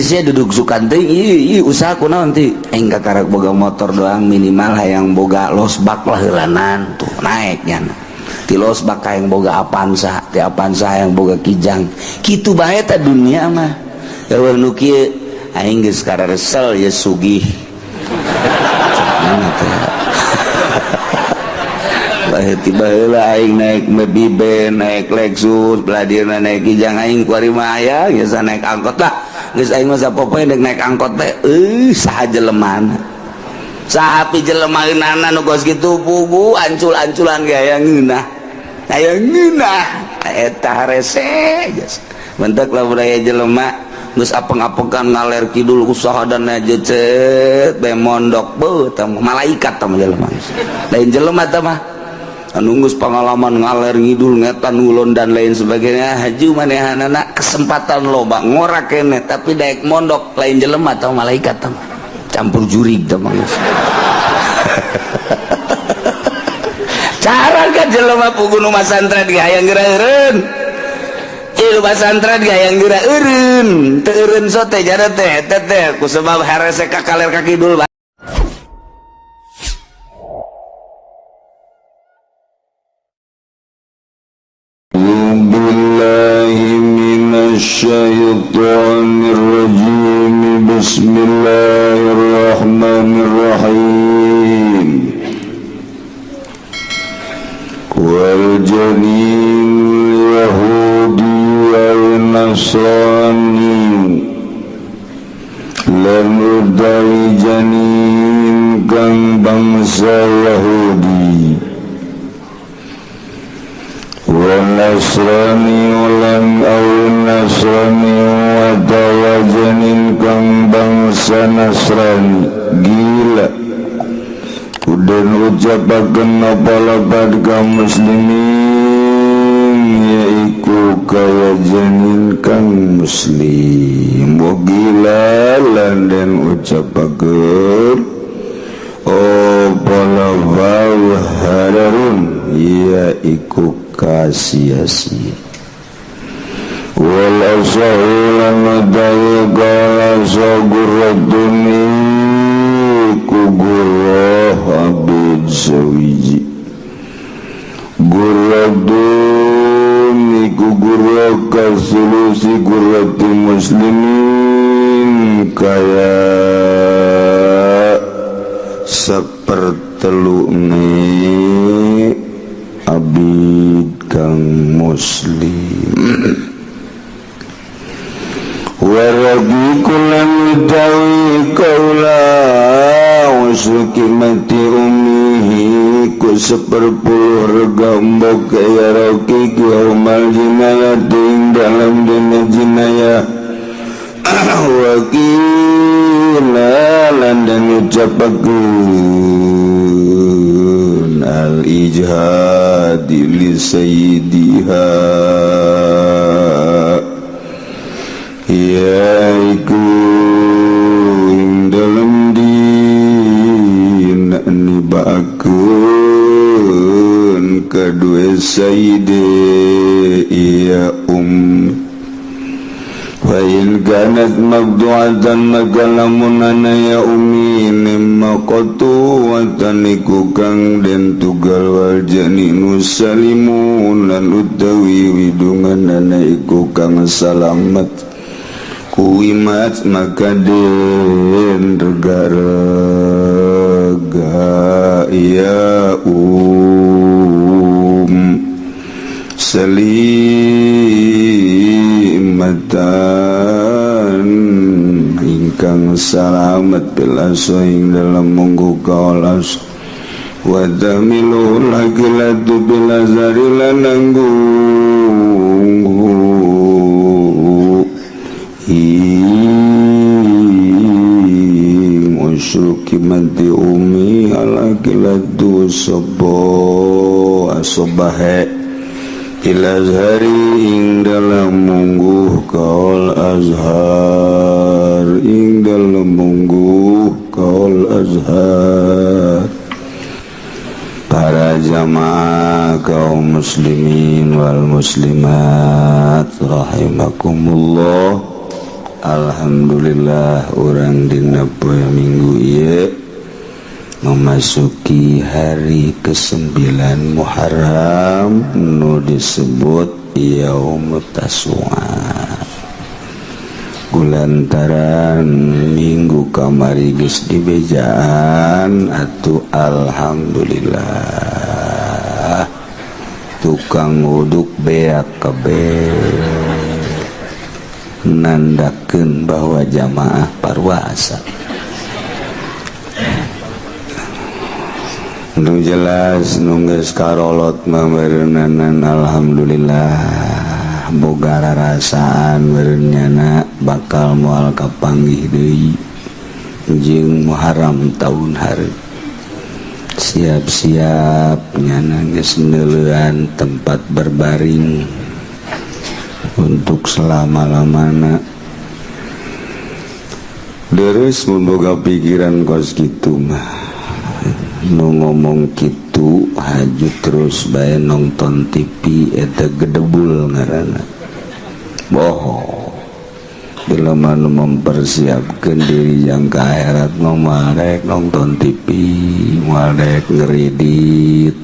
sia duduk sukan teh ieu usaha kunaon ti aing kakarak boga motor doang minimal hayang boga losbak lah heulanan tuh naik nya ti losbak hayang boga Avanza, ti Avanza hayang boga Kijang kitu bae ta dunia mah. Eueuh nu kieu aing geus kararesel ye sugih. Tiba heula aing naik Mobil, naik Lexus, belah dieuna naik Kijang, aing kuari mah aya geus naik angkot lah. Geus aing mah sapopoe deuk naik angkot teh euy saha jelemana. Saha pi jelemaeunana nu kos kitu pugu ancul-anculan ge aya ngeunah. Aya ngeunah eta harese geus. Mentek lamun aya jelema geus apeng-apengan ngaler kidul usaha dan cet bae mondok beuh tah malaikat tah jelema. Lain jelema tah mah. Anu geus pengalaman ngaler ngidul ngetan ngulon dan lain sebagainya haju manehanana kesempatan loba ngorak keneh tapi daek mondok lain jelema atau malaikat tah campur jurig tah mah. Cara ka jelema pugu nu masantren ge hayang geura eureun. Ieu masantren ge hayang geura eureun, teu eureun sote jada teh eta teh ku sebab harese ka kaler ka kidul. الشيطان الرجيم بسم الله الرحمن الرحيم والجنين اليهودي والنصراني لم utawi janin kang bangsa Yahudi Nasrani ulan aw Nasrani wa tawajanin kang bangsa Nasrani gila kudan ucapaken apa lapat kaum muslimin yaiku kawajanin kang muslim wa gila lan den ucapaken apa lapat hararun yaiku kasia-sia wal asahu lamadawi qala sagurratuni kugurah abid sawiji gurratuni kugurah kasulusi gurrati muslimin kaya sepertelu ni abid kang muslim waragi kulan utawi kaula usukimati umihi ku seperpuluh rega mbok ya roki yaumal jinayati ing dalam dina jinayah wakila lan den ucapakeun al-ijhadi li sayyidiha yaiku ing dalem dina nibaakeun kadue sayyide iya fa in kanat mabdu'atan maka lamun ana ya umi maqtu wa taniku kang den tugal wal janinu salimun lan utawi widungan ana iku kang salamet kuimat maka den rega-rega ya selimatan ingkang salamet bil aso ing dalam munggu kaolas wa tamilu lagilatu bil azari lananggung ing usyruki mati umi alakilatu sobo asobahe ilazhari ing dalam mungguh kaul azhar ing dalam mungguh kaul azhar. Para jamaah kaum muslimin wal muslimat rahimakumullah. Alhamdulillah urang dina poe Minggu ieu memasuki hari ke-9 Muharram nu disebut Yaumut Tasua. Kulantaran minggu kamari geus dibejaan atuh alhamdulillah tukang uduk beak kabeh nandakeun bahwa jamaah parwasa. Nu jelas nu geus karolot mah beureunana alhamdulillah boga rarasaan beureunnyana bakal moal kapanggih deui jeung Muharram taun hareup. Siap-siap nyana geus neuleuan tempat berbaring untuk selama-lamana. Deres mun boga pikiran kos kitu mah. Nu ngomong kitu haju terus bae nonton TV eta gedebul ngaranna. Bohong. Bila mana mempersiapkan diri yang ke akhirat moal daek nonton TV, moal daek ngeridit,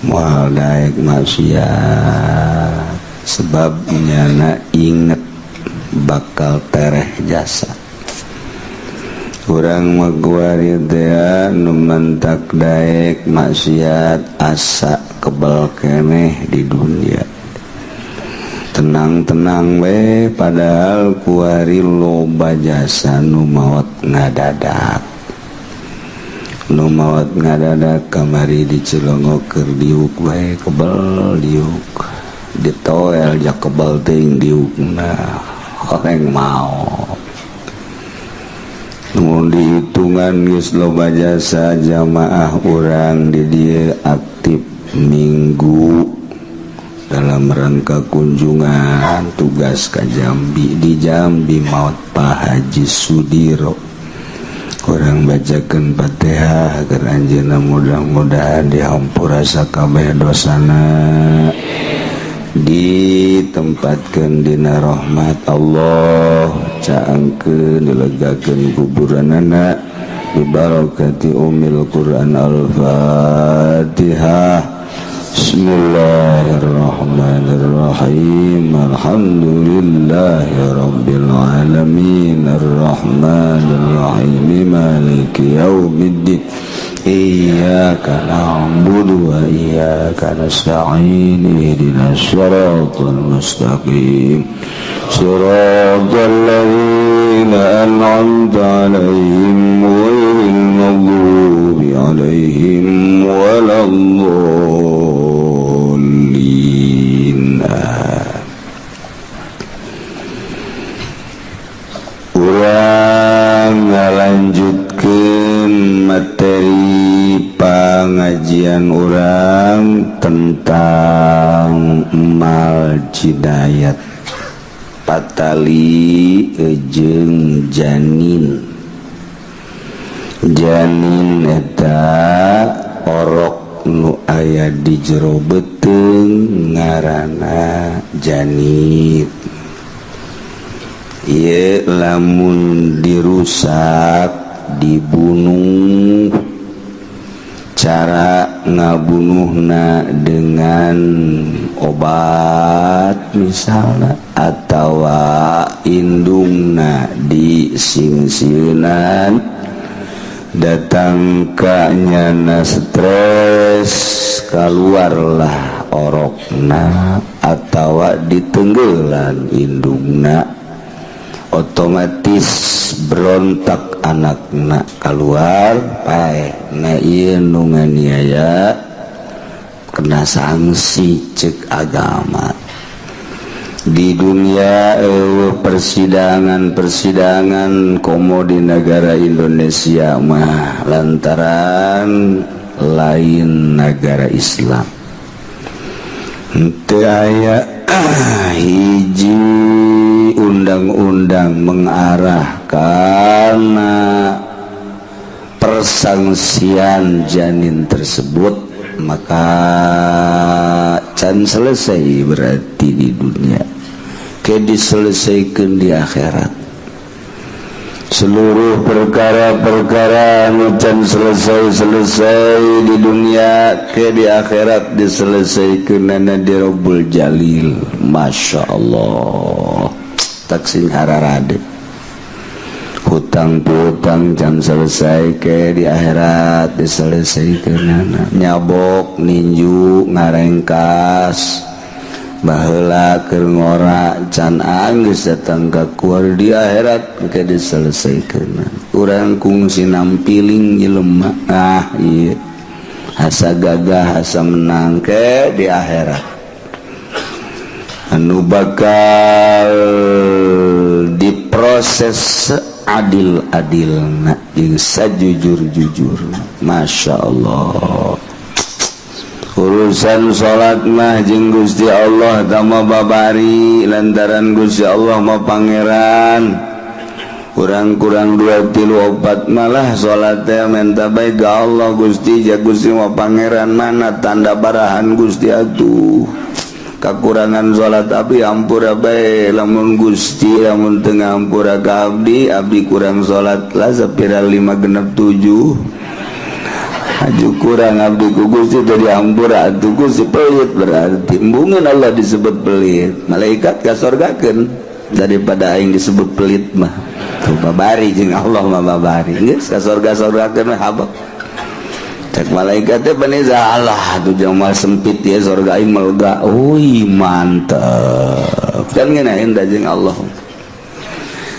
moal daek maksiat. Sebab nyana inget bakal tereh jasa. Urang mah kuari teh nu mentak daek maksiat asa kebal keneh di dunia. Tenang-tenang we padahal kuari loba jasa nu maot ngadadak. Nu maot ngadadak kamari di Cilongok keur diuk bae kebel diuk. Ditoel ja kebel teuing diukna horeng maot. Mun dihitungan geus loba jasa jamaah urang di dieu aktif minggu dalam rangka kunjungan tugas ka Jambi, di Jambi maot Pak Haji Sudiro. Urang bacakeun Fatihah agar anjeunna mudah-mudahan dihampura sakabeh dosana, ditempatkeun dina rahmat Allah, caangkeun dilegakeun kuburanana bibarakati umil Quran. Al-Fatihah. Bismillahirrahmanirrahim. Alhamdulillahi rabbil alamin arrahmanirrahim maliki yaumiddin. Iyyaka na'budu wa iyyaka nasta'in ihdinas siratal mustaqim siratal ladzina an'amta 'alaihim ghairil maghdubi 'alaihim waladdallin. Urang ngalanjutkeun materi pengajian urang tentang mal jinayat patali jeung janin. Janin eta orok nu aya di jero beuteung ngaranna janin. Ieu lamun dirusak dibunuh, cara ngabunuhna dengan obat misalnya atawa indungna disingsieunan datang ka nyana stres keluarlah orokna atawa ditenggelan indungna, otomatis berontak anakna keluar pae. Nah ieu nu nganiaya kena sanksi cek agama. Di dunia persidangan-persidangan komo di negara Indonesia mah lantaran lain negara Islam henteu aya hiji undang-undang mengarah karena persangsian janin tersebut, maka can selesai berarti di dunia, ke diselesaikan di akhirat. Seluruh perkara-perkara anu can selesai-selesai di dunia ke di akhirat diselesaikan di Robbul Jalil. Masya Allah, tak sing hararade. Hutang piutang can selesai ke di akhirat diselesaikan. Nyabok, ninju, ngarengkas baheula keur ngora can anggeus datang ka kuar, di akhirat ke diselesaikan. Urang kungsi nampiling jelema, ah iya, asa gagah, asa menang, ke di akhirat anu bakal diproses adil-adil jeung sajujur-jujur. Masya Allah, urusan salat mah jeung Gusti Allah tama babari, lantaran Gusti Allah mah Pangeran. Kurang-kurang dua tilu opat malah salat teh menta bae ka Allah. Gusti ja, Gusti mah Pangeran, mana tanda barahan Gusti atuh? Kakurangan salat abdi ampura bae. Lamun Gusti lamun teu ngampura ka abdi, abdi kurang salat lah sapira lima genep tujuh. Aju kurang abdi ku Gusti jadi ampura atuh Gusti. Pelit berarti, embungeun Allah disebut pelit, malaikat kasorgakeun daripada aing disebut pelit mah. Tuh babari jeung Allah mah, babari geus ka sorga-sorgakeun mah habak. Cek malaikat teh bani Allah tuh jelema sempit ya, sorga aing melega. Wih, mantep kan ngeunaheun da jeung Allah.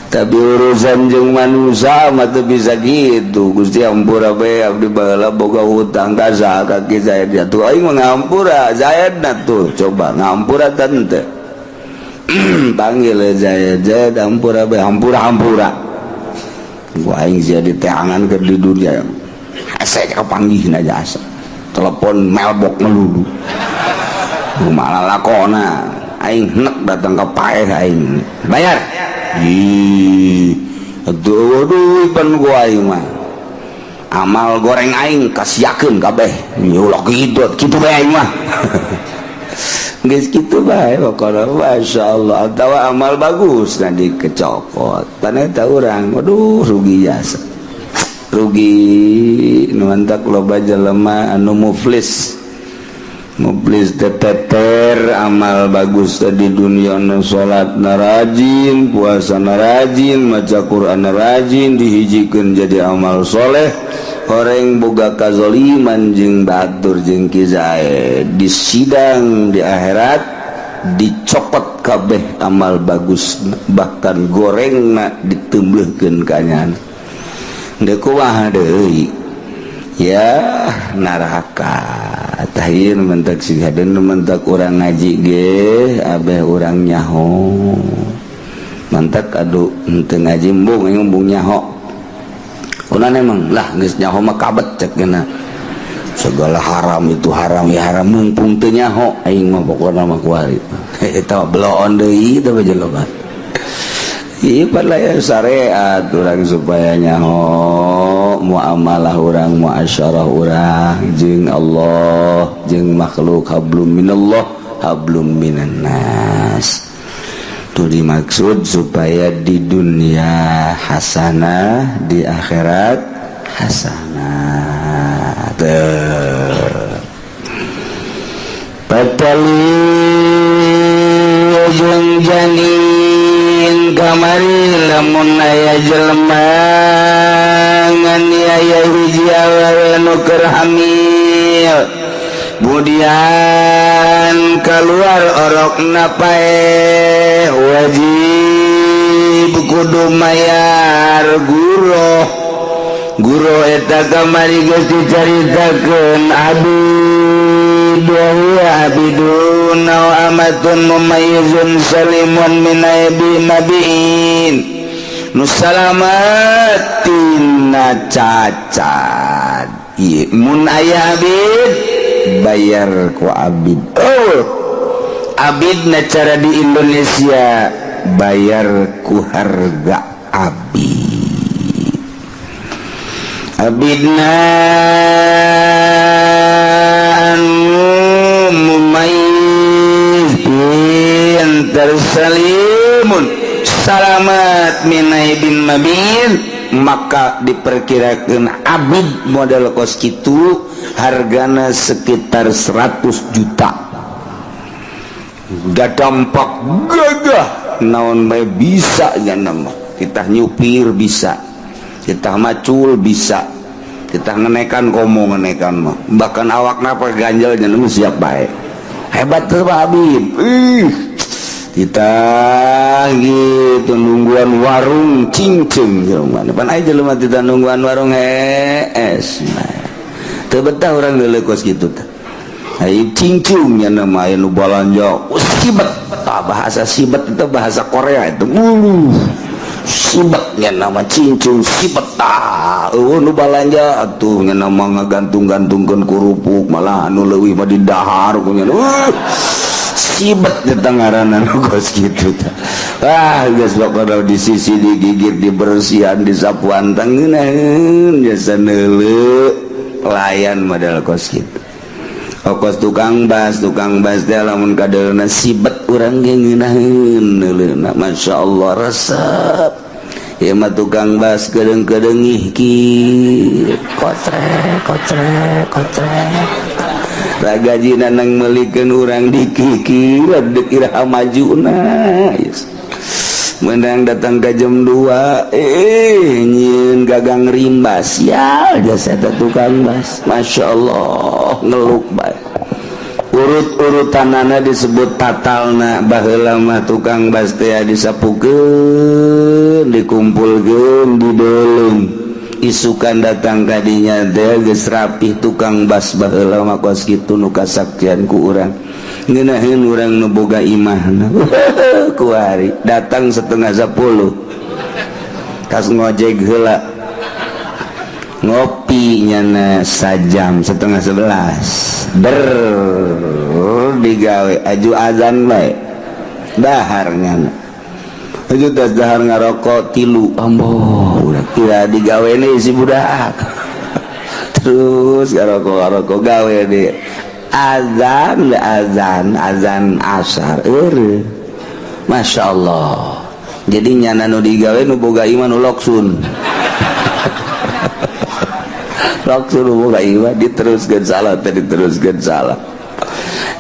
Tapi urusan jeung manusia mah teu bisa gitu. Gusti, ampura bae, abdi baheula boga hutang ka saha, ka Ki Zaid. Atuh aing mah ngampura Zaid na tuh. Coba ngampura tante, panggil Zaid. Zaid, ampura bae, ampura, ampura. Gua aing jadi teangan ke di dunia hese kapanggih aja, asa telepon melbok melulu malah lakona. Aing henek datang ke paeh, aing bayar. Ih, aduh, aduh, pan gua aing mah amal goreng aing kasiakeun kabeh. Ulah gitu, kitu bae aing mah. Geus kitu bae pokona, masyaallah. Atawa amal bagus nah dikecokot. Pan eta urang, waduh, rugi jasa. Rugi nu mantak loba jelema anu muflis. Muflis teteter amal bagus di dunia nu salat na rajin, puasa na rajin, maca Quran na rajin, dihijikeun jadi amal soleh. Horeng boga kazoliman jeung batur jeung Ki Zaid, di sidang di akhirat dicopot kabeh amal bagus, bahkan gorengna ditemblehkeun ka nyana. Deuk kumaha deui ya, neraka. Tahir mentak sing hadeun, mentak urang ngaji ge abeh urang nyaho. Mantak aduh, henteu ngaji embung embung nyaho. Kunaon emang lah, geus nyaho mah kabet cek geuna. Segala haram itu haram ya haram, mumpung teu nyaho aing mah pokona mah kuari. Eta bloon deui teh jelema. Ieu ya syariat urang supaya nyaho muamalah urang, muasyarah urang jeung Allah jeung makhluk, hablum minallah hablum minan nas. Itu dimaksud supaya di dunia hasanah, di akhirat hasanah. Tuh. Patali jeung janin kamari, lamun aya jelema nganiaya hiji awewe nu keur hamil, kemudian keluar orokna paeh, wajib kudu mayar guroh. Guro eta kamari geus dicaritakeun, abid wa huwa abidun aw amatun mumayyizun salimun min aibi nabiin, nu salamat tina cacat. Ieu mun aya abid, bayar ku abid. Oh, abid na cara di Indonesia bayar ku harga abid. Abidna anu mumayyiz, pinter, salimun, salamat. Laisat min aibin mabin, maka diperkirakan abid model kos kitu hargana sekitar 100 juta. Gak dampak gagah, naon bae bisa nya mah. Kita nyupir bisa, kita macul bisa, kita ngenekan, komo ngenekan mah, bahkan awak napa ganjel nya siap bae. Hebat tuh Pak Habib. Ih, kita gitu nungguan warung cincin jelema pan aya jelema kita nungguan warung hees. Teu betah urang geuleuh kos kitu teh. Ai cincung nya nama aya nu balanja sibet. Tah, bahasa sibet itu bahasa Korea itu. Uluh, sibet nya nama cincung sibet. Tah, eueuh nu balanja atuh nya nama ngagantung-gantungkeun kerupuk, malah anu leuwih mah didahar ku nya. Sibet eta ngaranna nu kos kitu tah. Ah, geus pokona di sisi digigit, dibersihan, disapuan, tangeunaheun jasa neuleu pelayan model kos kitu. Kos tukang bas, tukang bas teh lamun kadeulna sibet, urang ge ngeunaheun neuleuna, Masya Allah, resep. Ieu mah tukang bas kedeung-kedeung ih ki kotrek kotrek kotrek, ragajina nang meulikeun urang dikiki dek iraha majuna. Yes. Menang datang ke jam 2, eh, nyieun gagang rimbas ya jasa eta tukang bas. Masya Allah, ngeluk bae urut-urutanana disebut tatalna. Baheula mah tukang bas teh disapukeun, dikumpulkeun, dibeuleum, isukan datang kadinya teh geus rapih. Tukang bas baheula mah kos kitu nu kasaktian ku urang, ngeunaheun urang nu boga imahna. Kuari datang 9.30, kas ngojek heula, ngopi nyana sajam, 10.30 ber digawe, aju azan bae dahar nyana, aju tas dahar ngarokok tilu, amboh udah kira digawe nih si budak. Terus ngarokok ngarokok, gawe di azan azan azan asar eueuh. Masya Allah, jadi nyana nu digawe nu boga imah nu loksun loksun, nu boga imah diteruskeun salah teh, diteruskeun salah.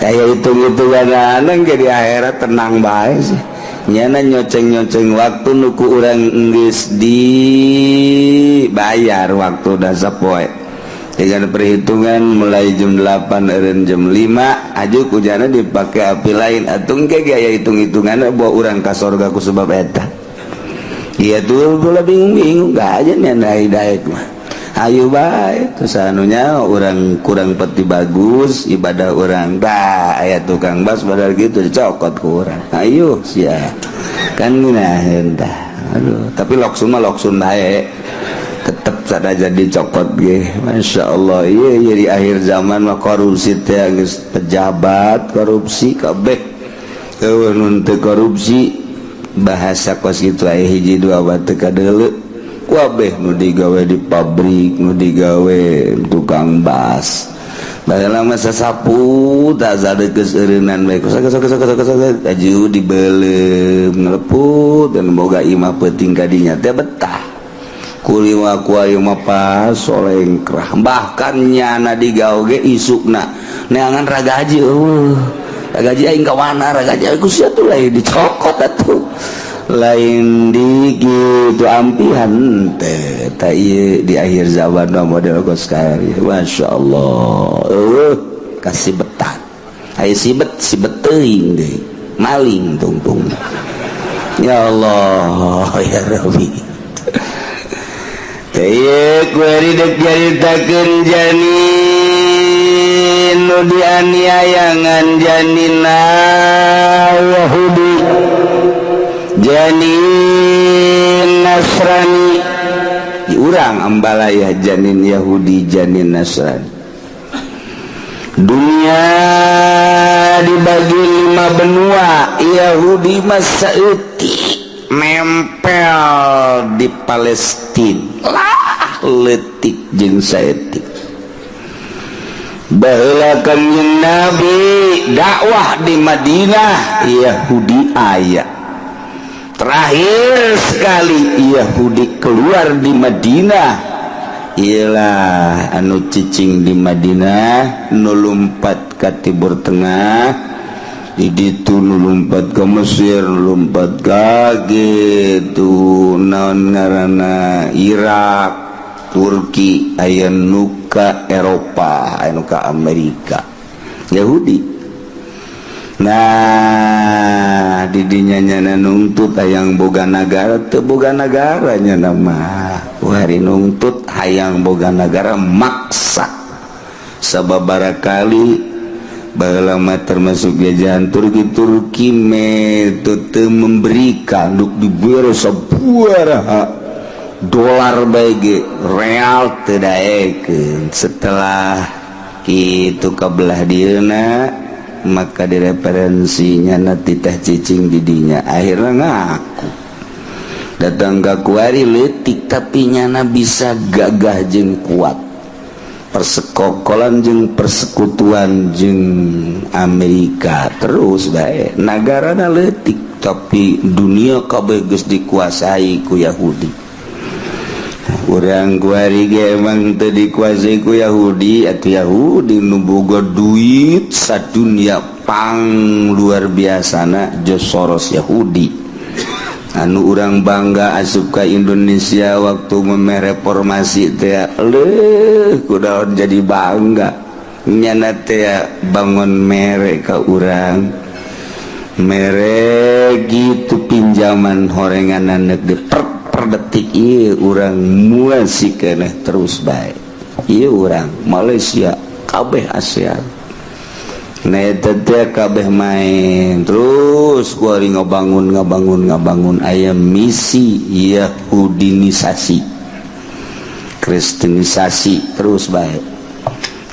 Kayak hitung-hitungan anang ke di akhirat tenang bae sih nyana, nyoceng-nyoceng waktu nuku urang geus dibayar waktu sapoe dengan perhitungan mulai jam 8 eureun jam 5, aju kujana dipakai api lain atuh engke gaya hitung-hitungan bawa urang ka sorga ku sebab eta. Iya tuh, pula bingung-bingung gak aja nih daek mah. Ayo bae terus anunya orang kurang peti bagus ibadah orang dah aya tukang bas padahal gitu dicokot ku urang. Ayo sia kan ngeunaheun tah. Aduh, tapi loksun mah loksun bae, tetep sada jadi cokot ge. Masya Allah, iya iya, di akhir zaman mah korupsi teh geus pejabat korupsi kabeh, eueuh nu teu korupsi. Bahasa kos kitu aya hiji dua batu kadeuleu. Kabeh nu digawe di pabrik, nu digawe tukang bas. Baheula mah sasapu tak sadeukes eureunnan bae, sok sok sok sok sok, aju dibeuleum ngeleput dan boga imah peuting kadinya teh betah. Kuliwa ku aing mah pas solengkrah, bahkan nyana digawe ge isukna neangan ragaji, eueuh ragaji aing ka mana, ragaji aing ku sia tuh lain dicokot atuh, lain di gitu ampihan teh. Tak ieu di akhir zaman mah model kos kieu. Masya Allah, eueuh kasih betah aya sibet sibet teuing deui maling tungtung. Ya Allah ya Rabbi. Nyaritakeun janin nu dianiayangan, janina Yahudi, janin Nasrani. Di urang ambalaya janin Yahudi, janin Nasrani. Dunia dibagi lima benua. Yahudi mah saeutik nempel di Palestina lah, letik jeung saeutik. Baheula Kanjeng Nabi dakwah di Madinah, Yahudi aya. Terakhir sekali Yahudi keluar di Madinah, ialah anu cicing di Madinah, nu lumpat ke Timur Tengah, di ditu nu lumpat ke Mesir, nu lumpat ka gitu naon ngaranna, Irak, Turki, aya nu ka Eropa, aya nu ka Amerika Yahudi. Nah, didinya nyana nungtut hayang boga nagara, teu boga nagaranya nama hari nungtut hayang boga nagara, maksa sababara kali. Baheula mah termasuk jajahan Turki. Turki metode memberikan duk diberi sabaraha dolar bae, real teu daekeun. Setelah itu kabelah dieuna, maka direferensinya nanti teh cicing didinya, akhirnya ngaku datang ke kuari. Letik tapi nyana bisa gagah jeung kuat, persekokolan jeung persekutuan jeung Amerika terus bae. Nagarana letik tapi dunia kabeh geus dikuasai ku Yahudi. Urang kuari ge emang teu dikuasai ku Yahudi atau Yahudi nu boga duit sadunia pang luar biasana, George Soros Yahudi. Anu urang bangga asup ka Indonesia waktu reformasi teh, leuh kudaon jadi bangga nyana teh, bangun mere ka urang, mere gitu pinjaman horengan di per detik. Ieu urang muasi keneh terus bae. Ieu urang Malaysia kabeh, ASEAN. Nah, eta teh kabeh main terus kuari, ngabangun, ngabangun, ngabangun. Aya misi Yahudinisasi, Kristenisasi terus bae.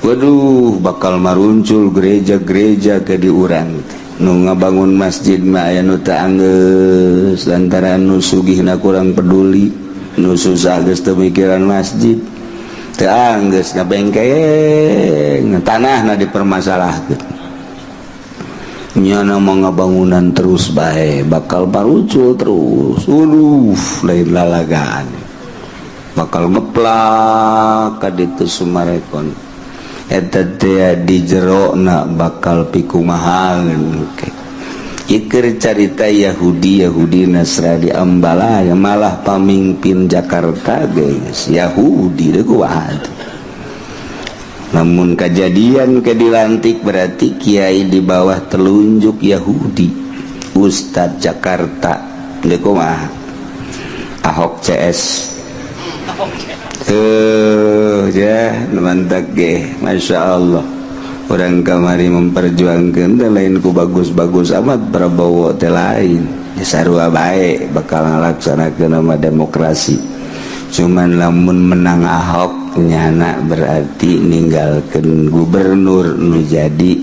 Waduh, bakal maruncul gereja-gereja ke di urang. Nu ngabangun masjid mah aya nu teu anggeus lantaran nu sugihna kurang peduli, nu susah geus teu mikiran masjid, teu anggeus ngabengkeng tanahna dipermasalahkeun. Nyana mau ngabangunan terus bae, bakal parucul terus. Waduh, lain lalagaan, bakal ngeplak ka ditu Summarecon eta teh di jerona, bakal pikumahan. Iker carita Yahudi, Yahudi Nasrani Ambalaya, malah pamimpin Jakarta guys Yahudi deh kuat. Namun kejadian ke dilantik berarti kiai di bawah telunjuk Yahudi, Ustadz Jakarta deh kumaha. Ahok CS tuh ya, mantap ge. Masya Allah, orang kamari memperjuangkan teh lain ku bagus-bagus amat. Prabowo teh lain, ya sarua bae bakal ngalaksanakeun nama demokrasi. Cuman lamun menang Ahok, nyana berarti ninggalkan gubernur nu jadi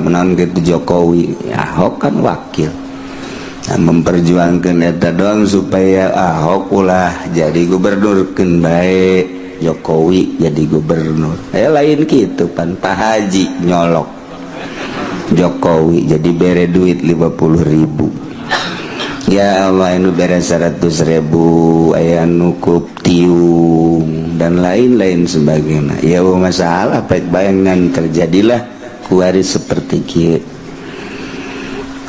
menang gitu Jokowi. Ahok kan wakil. Nah, memperjuangkan eta doang supaya Ahok ulah jadi gubernur, keun bae Jokowi jadi gubernur. Lain gitu pan Pak Haji nyolok Jokowi jadi bere duit 50.000. Ya Allah, anu bere 100.000, aya nukup tiung dan lain-lain sebagainya. Ya masalah baik bayangan terjadilah kuari seperti kieu.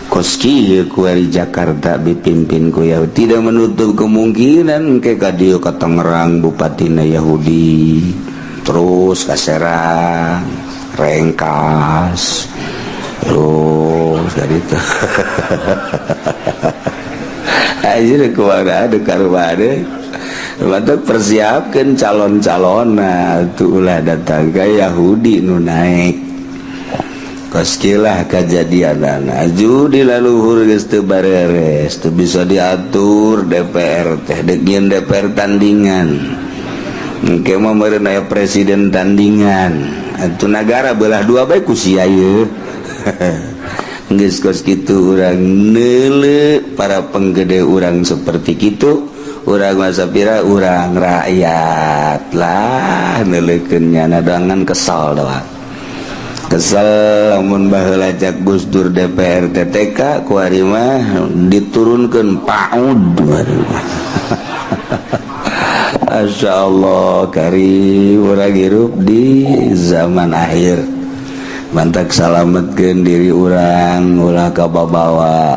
Koski kuari Jakarta dipimpin ku Yahudi, tidak menutup kemungkinan ke kadieu ka Tangerang bupatina Yahudi, terus ka Serang, Rengkas, terus dari itu aja kemana ada karubane. Mantap, persiapkan calon-calon. Nah, ulah datang ke Yahudi nu naik. Koskilah kejadian aju di laluhur geus teu bareres, teu bisa diatur. DPR teh dek nyieun DPR tandingan, engke mah meureun aya presiden tandingan atuh. Nagara belah dua bae ku sia ieu. Geus kos kitu urang neuleu para penggede urang seperti kitu. Urang masa pira, urang rakyat lah neuleukeun nyana, dangan kesal doang. Kesel lamun baheula cak Gus Dur DPR TK, kuari mah diturunkeun PAUD. Masya Allah, kari urang hirup di zaman akhir. Mantak salametkeun diri urang, ulah kababawa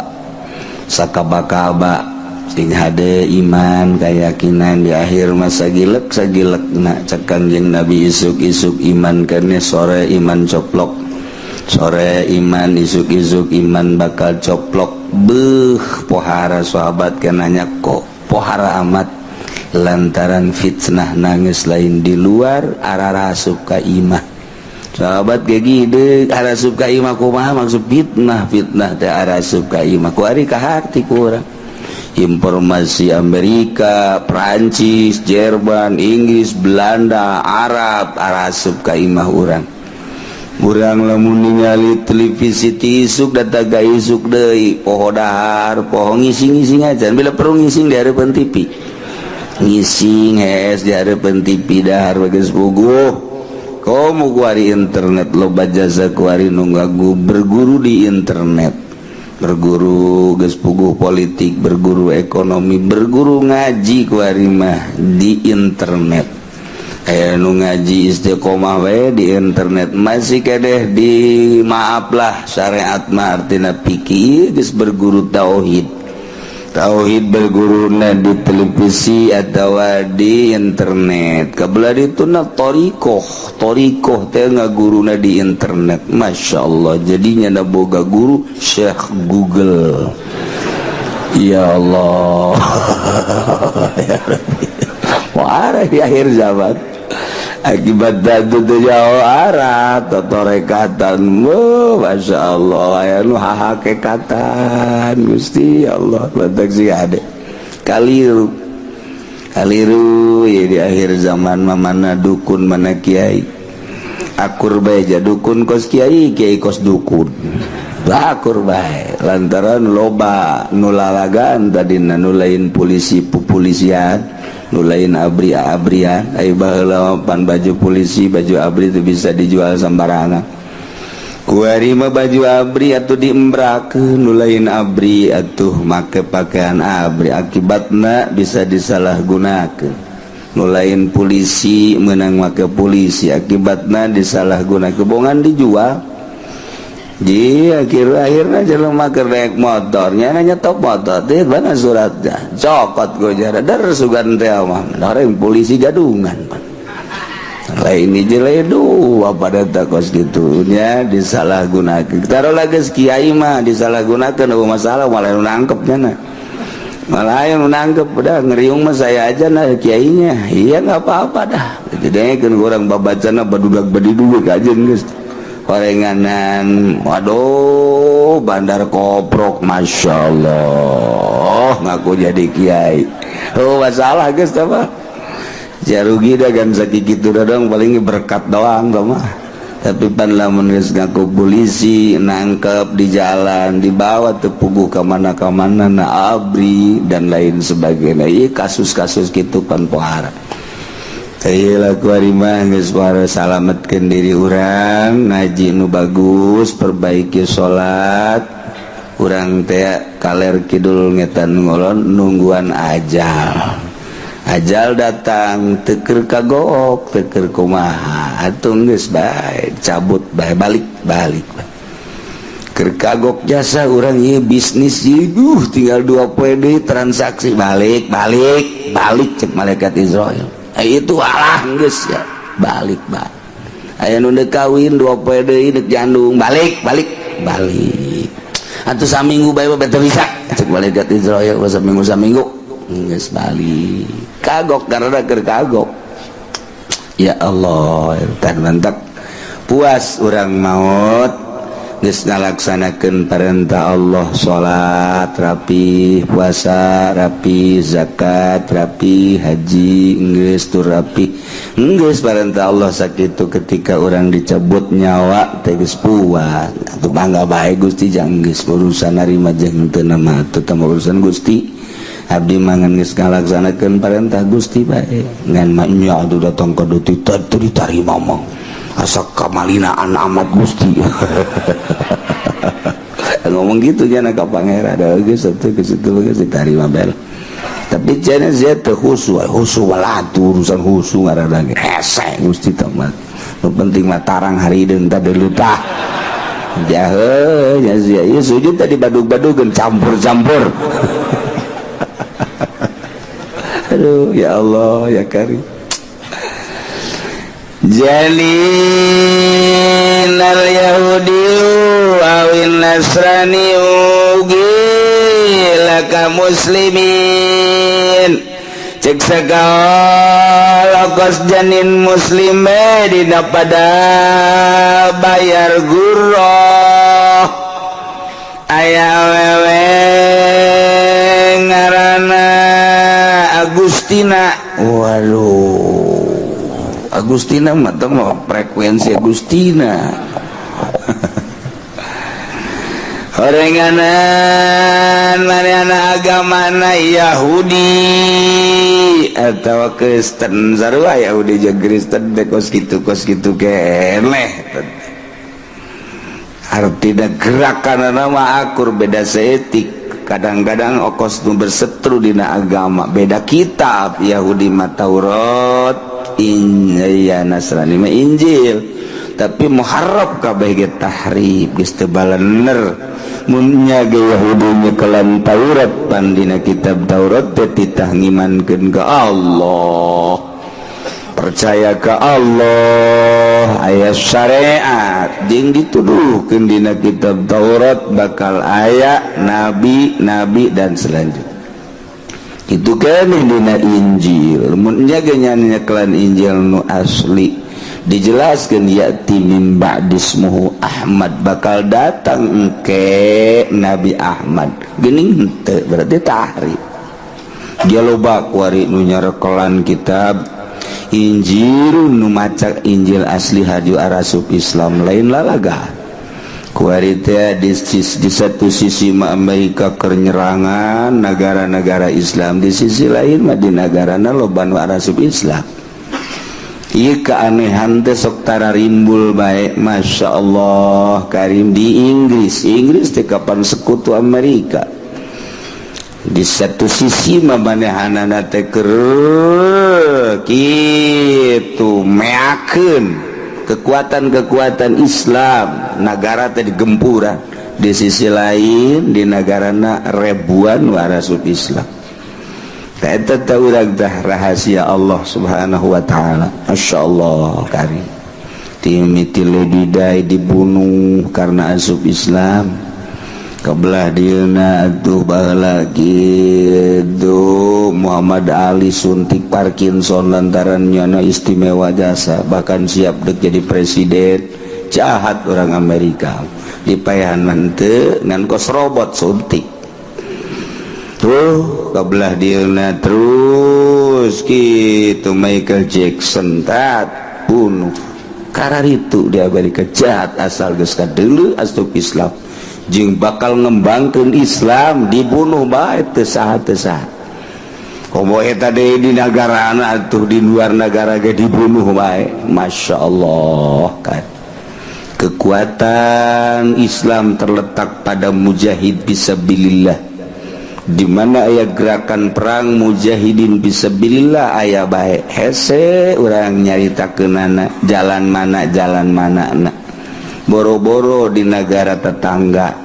sakaba-kaba, sing hade iman keyakinan. Di akhir masa gilek sagilek na, cek Kangjeng Nabi, isuk-isuk iman kene, sore iman coplok, sore iman, isuk-isuk iman bakal coplok. Beuh, pohara sahabat kenanya kok pohara amat, lantaran fitnah nangis lain di luar, arah asup ka imah. Sahabat gegi deuk arasup ka imah kumaha maksud fitnah? Fitnah teh arasup ka imah. Kuari kaharti ku urang informasi Amerika, Prancis, Jerman, Inggris, Belanda, Arab arasup ka imah urang. Urang lamun ningali televisi ti isuk datang ka isuk deui, poho dahar, poho ngising-ngising aja. Bila perlu ngising di hareupeun TV, ngising hees di hareupeun TV, dahar bagus puguh. Komo kuari internet loba jasa, kuari nu ngagu berguru di internet, berguru geus puguh politik, berguru ekonomi, berguru ngaji kuari mah di internet. Aya nu ngaji istiqomah we di internet, masih kedeh di maaflah syariat mah, artina fikih geus berguru tauhid. Tauhid berguruna di televisi atau di internet. Kabelah itu na torikoh, torikoh teh ngaguruna di internet. Masya Allah, jadinya na boga guru Syekh Google. Ya Allah, ya Rabbi. Wah, di akhir zaman akibat datu teu jauh arah totorekatan. Oh, Masya Allah, aya nu hahakekatan. Gusti Allah, batak sih ade kaliru kaliru ya. Di akhir zaman mah mana dukun, mana kiai, akur bae ja dukun kos kiai, kiai kos dukun, akur bae, lantaran loba nu lalagan tadina, nu lain polisi pupolisian, nu lain abri abrian. Ai baheula pan baju polisi, baju abri itu bisa dijual sembarangan. Kuari mah baju abri atuh diembrakeun, nu lain abri atuh make pakaian abri, akibatna bisa disalahgunakeun. Nu lain polisi menang make polisi, akibatna disalahgunakeun, bongan dijual. Di akhir akhirnya jelema keur naik motornya nanya top motor teh mana suratnya, cokot go jara der sugan teh mah orang polisi gadungan pan lain hiji lain dua pada takos gitunya disalahgunakeun. Taruh lagi kiai mah disalahgunakeun eueuh masalah, malah nu nangkepnya na, malah yang nangkep. Udah ngeriung mah saya aja nah kiainya. Iya, nggak apa-apa dah. Jadi kan kurang babacana badudak badidug kajen geus orenganan. Waduh, bandar koprok, Masya Allah, ngaku jadi kiai. Oh, masalah guys apa jarugi dah kan sakitu dong, paling berkat doang mah. Tapi pan lamun geus ngaku polisi, nangkep di jalan, dibawa tepuguh ke mana ke mana na abri dan lain sebagainya. Iya, kasus-kasus gitu pan pohara. Salametkeun diri urang, ngaji nu bagus, perbaiki salat urang teh kaler kidul ngetan ngolon, nungguan ajal. Ajal datang teu keur kagok, teu keur kumaha atuh, geus bae cabut bae, balik balik keur kagok jasa urang ieu bisnis ieu tinggal 2 poe deui transaksi, balik balik balik cek malaikat Izrail. Eh, itu alah geus ya, balik balik. Aya nu deuk kawin 2 poe deui deuk jandung, balik balik balik atuh, saminggu bae mah teu bisa cek malaikat Izrail, saminggu saminggu geus balik. Kagok karena keur kagok. Ya Allah, tan mantak puas urang maut geus ngalaksanakeun perintah Allah, salat rapi, puasa rapi, zakat rapi, haji geus tur rapi, geus perintah Allah sakitu. Ketika orang dicabut nyawa teh geus puas atuh, bangga bae Gusti, jang geus urusan narima jeung teu nama atuh tambah urusan Gusti, abdi mangan geus ngalaksanakeun perintah Gusti bae. Ngan mah nya atuh datang ka detik teu ditarima mah. Asa kamalinaan amat Gusti. Ngomong gitu nya ka Pangeran da geus atuh geus itu geus ditarima bel. Tapi cenah sia teu khusu, khusu walatu urusan khusu ngaranna ge. Hese Gusti teh mah. Nu penting mah tarang harideung tah deuleu tah. Jahe nya sia ieu sujud tadi badug-badugeun campur-campur. Aduh, ya Allah ya Karim. Janin al Yahudi awin Nasrani laka muslimin, cek segala kos janin muslime dina pada bayar gurroh. Aya awewe ngaranna Agustina. Waduh, Agustina mah teh mah frekuensi Agustina. Horenganan manehna agamana Yahudi atau Kristen, sarua Yahudi jeung Kristen teh kos kitu keneh. Artina gerakan mah akur, beda seetik. Kadang-kadang okos nu bersetru dina agama, beda kitab. Yahudi mah Taurat, ya Nasrani mah Injil, tapi muharraf kabeh ge, tahrif geus teu balener. Mun nya ge Yahudi nyekelan Taurat, pan dina kitab Taurat teh titah ngimankeun ka Allah, percaya ke Allah, aya syariat, jeung dituduhkeun dina kitab Taurat bakal aya nabi-nabi dan selanjutnya. Itu kan dina Injil. Mun nya ge nyekelan Injil nu asli, dijelaskan ya'ti min ba'dismuhu Ahmad, bakal datang engke Nabi Ahmad, geuning henteu, berarti tahrif. Dia loba kuari nu nyarekelan kitab Injil, nu maca Injil asli haju arasup Islam, lain lalaga kuari teh. Di satu sisi mah Amerika keur nyerangan negara-negara Islam, di sisi lain mah di negarana loba nu arasup Islam. Ieu keanehan teh sok tararimbul bae. Masya Allah Karim, di Inggris, Inggris teh kapan sekutu Amerika. Di satu sisi mah manehanana teh keur kitu meakeun kekuatan-kekuatan Islam, negara teh digempuran, di sisi lain di negarana ribuan warasup Islam. Eta urang tah rahasia Allah Subhanahu wa taala. Masya Allah Karim. Timothy Lady Di dibunuh karena asup Islam. Kebelah dieuna atuh baheula gitu Muhammad Ali suntik Parkinson lantaran nyana istimewa jasa, bahkan siap dek jadi presiden. Jahat orang Amerika, dipayahan mah henteu ngan kos robot suntik tuh. Kebelah dieuna terus gitu Michael Jackson tat bunuh kararitu di Amerika. Jahat, asal geus kadeuleu asup Islam jeung bakal ngembangkeun Islam dibunuh bae teu saha teu saha. Komo eta deui di negara atuh, di luar negara ge dibunuh bae. Masya Allah kan, kekuatan Islam terletak pada mujahid fisabilillah. Di mana aya gerakan perang mujahidin fisabilillah aya bae. Hese urang nyaritakeunana jalan mana, jalan mana na. Boro-boro di negara tetangga,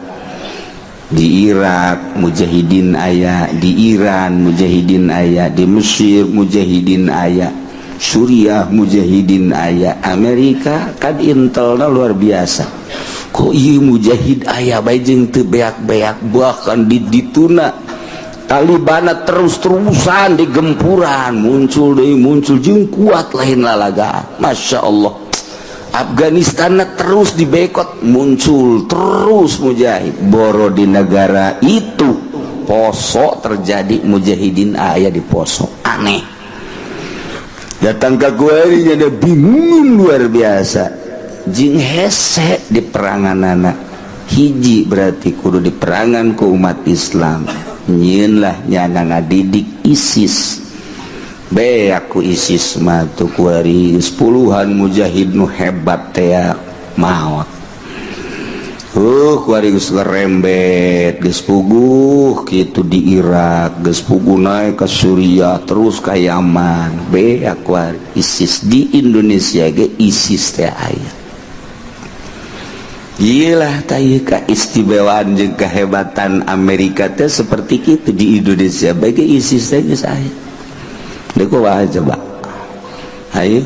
di Irak mujahidin aya, di Iran mujahidin aya, di Mesir mujahidin aya, Suriah mujahidin aya. Amerika kan intelna luar biasa. Kok ieu mujahid aya bae jeung teu beak-beak, bahkan di dituna Talibana terus-terusan di gempuran, muncul deui, muncul jeung kuat lain lalaga. Masya Allah, Afghanistan terus dibekot, muncul terus mujahid. Boro di negara itu Poso terjadi mujahidin aya di Poso. Aneh, datang ke gue ini ada bingung luar biasa jing hese di perangan anak hiji, berarti kudu di perangan ke umat Islam. Nyieun lah nyana ngadidik ISIS. Be aku ISIS mah tuh kuari sepuluhan mujahid nu hebat teh maot. Kuari geus ngerembet, geus puguh kitu di Irak, geus puguh naik ke Suriah, terus ke Yaman. Be aku ISIS di Indonesia ge ISIS teh aya. Gila tah keistimewaan jeung kehebatan Amerika teh seperti itu, di Indonesia bagi ISIS teh geus aya. Deuk wae coba. Ayo.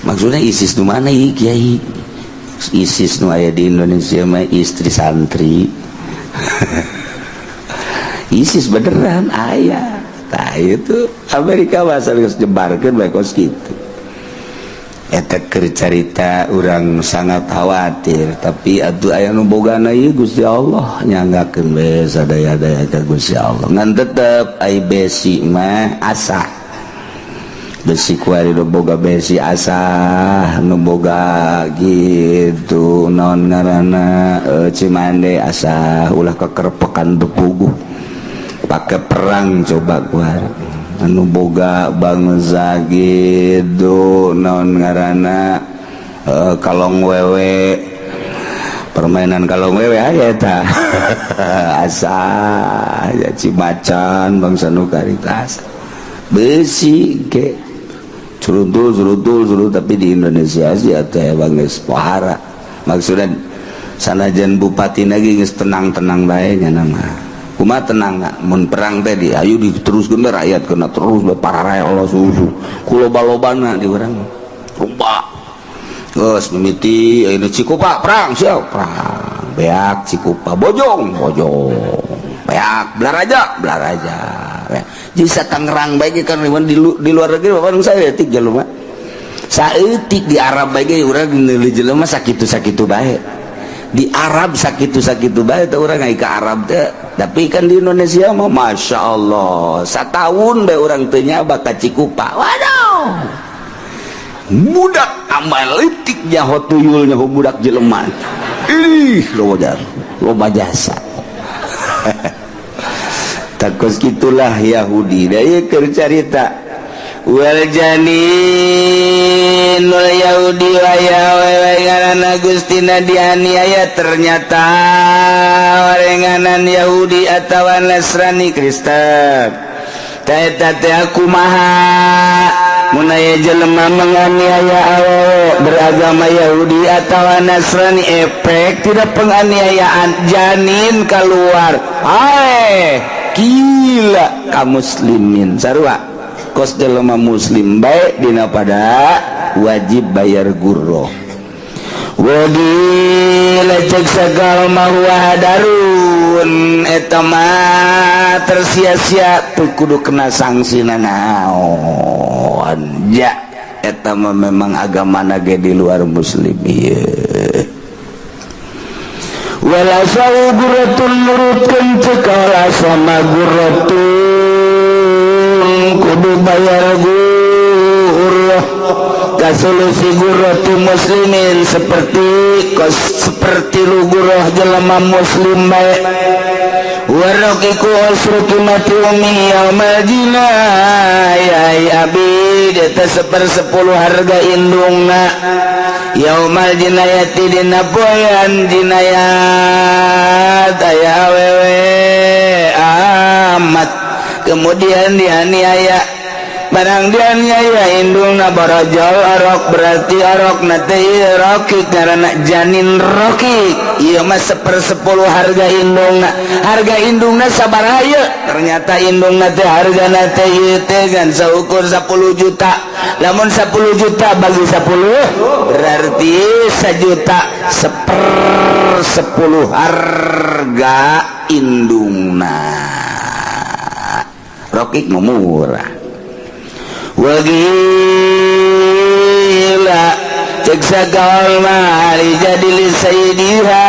Maksudnya ISIS nu mana ieu, Kiai? ISIS nu aya di Indonesia mah istri santri. ISIS beneran aya. Tah, itu Amerika bahasa geus jebarkeun bae kos kitu. Eta keur carita urang sangat khawatir, tapi atuh aya nu bogana ieu Gusti Allah, nyanggakeun we sadaya-daya ka Gusti Allah. Ngan tetep ai besi mah asah. Besi kuari nu boga besi asah, nu boga gitu naon ngaranna Cimande asah, ulah kekerpekan bepuguh. Pakai perang coba kuari. Anu boga bangsa gitu naon ngaranna kalong wewe, permainan kalong wewe aya eta asah ya. Cimacan bangsa nu karitas besi ke curuntul curuntul curuntul, tapi di Indonesia sih atau bang geus pohara. Maksudnya sanajan bupati lagi geus tenang-tenang bae nya nama kumaha tenang nggak mun perang teh di ayo diteruskeun bae, rakyat kena terus bae para rakyat Allah susu ku loba-lobana di urang loba geus mimiti ayeuna Cikupa perang, siap perang, beak Cikupa, Bojong Bojong beak, Balaraja Balaraja beak. Jadi Tangerang bae kan di luar negeri bapak saya etik jelema saeutik, di Arab bae ge urang meuli jelema sakitu sakitu bae, di Arab sakitu sakitu bae teh urang ke Arab teh. Tapi kan di Indonesia mah masya Allah, setahun bae urang teu nyaba ka Cikupa, waduh, budak amal leutik nyaho tuyul, nyaho budak jelema ih loba loba jasa. Takos gitulah Yahudi. Da ieu keur carita wal janinul Yahudi wa ya wewe ngaranna Gustina dianiaya, ternyata orenganan Yahudi atawa Nasrani Kristen ta eta teh kumaha mun aya jelema menganiaya awewe beragama Yahudi atawa Nasrani, efek tidak penganiayaan janin keluar. Hai gila ka muslimin sarua kos jelema muslim baik dina pada wajib bayar gurroh. Wagi cek segala huwa hadarun, eta mah tersia-sia tuh, kudu kena sanksi naon ja eta mah memang agama ge di luar muslim ieu. Wala sau gurratun, nurutkeun cek sama gurratun kudu bayar gurrah kasulusi gurrati muslimin, seperti kos seperti lu gurrah jelema muslim bae. Waraqiqu usru qimati ummi yaumal jinayah abi eta sepersepuluh harga indungna yaumal jinayati dina poean jinayat aya awewe amat kemudian dianiaya. Barang dianiaya indungna borojol orok, berarti orok na teh rokik, karena janin rokik ieu mah sepersepuluh harga indungna. Harga indungna sabaraha ieu? Ternyata indungna teh hargana teh ieu teh kan saukur 10 juta. Lamun 10 juta bagi 10 berarti 1 juta, sepersepuluh harga indungna. Rokik mah murah. Wagila cek sagawal mali jadi li sayyidiha,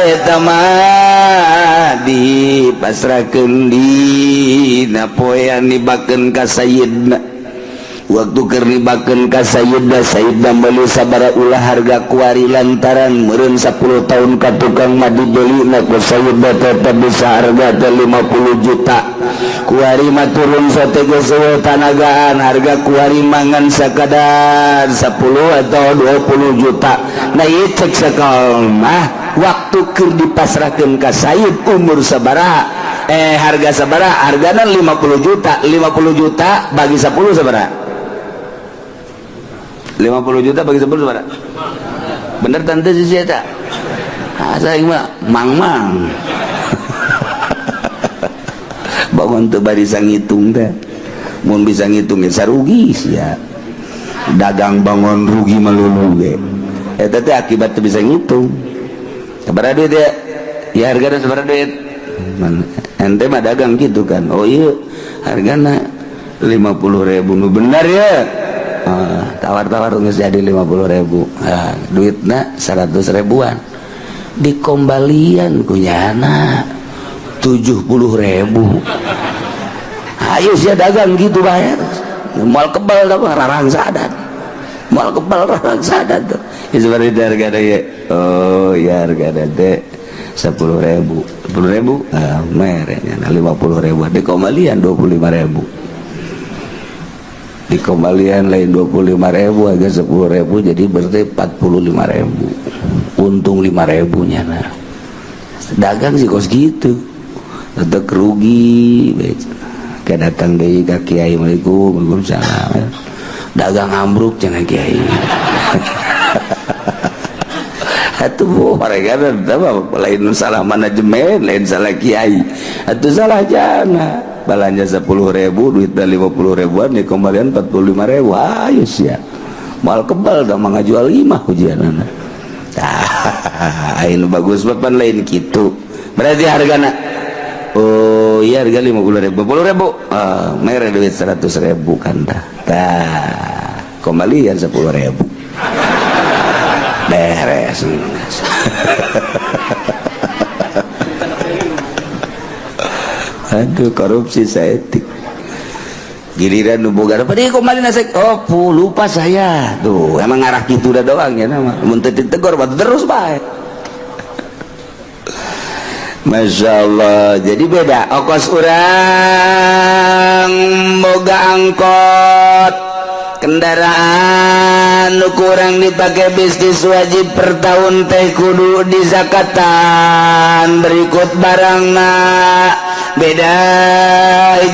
eta mah dipasrahkeun dina poean dibakeun ka sayyidna. Waktu keur nibakeun ka Sayyidna, Sayyidna meuli sabaraha ulah harga kuari, lantaran meureun 10 tahun ka tukang mah dibeli ku Sayyidna tetep bisa harga teh 50 juta. Kuari mah turun sote geus tanagaan, harga kuari mangan sakadar 10 atau 20 juta. Nah, ieu cek sakal mah, waktu keur dipasrahkeun ka Sayyid umur sabaraha, harga sabaraha? Hargana 50 juta. 50 juta bagi 10 sabaraha? 50 juta bagi 10 sabaraha? Bener tante sih eta? Ah, saya mah mang mang bangun teu bisa ngitung teh. Mun bisa ngitung ya sarugi sia, dagang bangun rugi melulu ge. Eta teh akibat teu bisa ngitung. Sabaraha duit ya? Ya, hargana sabaraha duit? Ente mah dagang gitu kan. Oh iya, hargana 50 ribu nu bener ya. Ah, tawar-tawar geus jadi 50 ribu. Ah, duitna 100 ribuan dikombalian kunyana 70 ribu. Ayo sia dagang gitu bayar moal kebal tau, rarang sadat moal kebal, rarang sadat tuh ya. Seperti harga ya. Oh ya, harga teh 10 ribu, 10 ribu. Ah, merenya 50 ribu dikombalian 25 ribu. Dikembalian lain 25 ribu, agak 10 ribu, jadi berarti 45 ribu, untung 5 ribu nya. Nah, dagang sih kos gitu tetep rugi. Kayak datang deui ka kiai, "Assalamualaikum." "Waalaikumsalam." "Dagang ambruk," cenah kiai. Atuh mereka lain salah manajemen, lain salah kiai atuh, salah jana belanja 10 ribu, duit 50 ribuan, di kembalian 45 ribu. Ayo sia moal kebal dah, mah ngajual lima ujian anak. Ah, ini bagus bapak lain gitu. Berarti hargana, oh iya, harga 50 ribu, 10 ribu. Ah, mere duit 100 ribu kan dah. Tah, kembalian 10 ribu, beres. Aduh, korupsi saeutik. Giliran nu boga apa dia kembali nasi, oh pu, lupa saya tuh. Emang ngarah gitu udah doang ya, nama mun teu ditegur batu terus bae. Masya Allah, jadi beda okos urang boga angkot, kendaraan nu kurang dipakai bisnis, wajib per tahun teh kudu dizakatan berikut barangna. Beda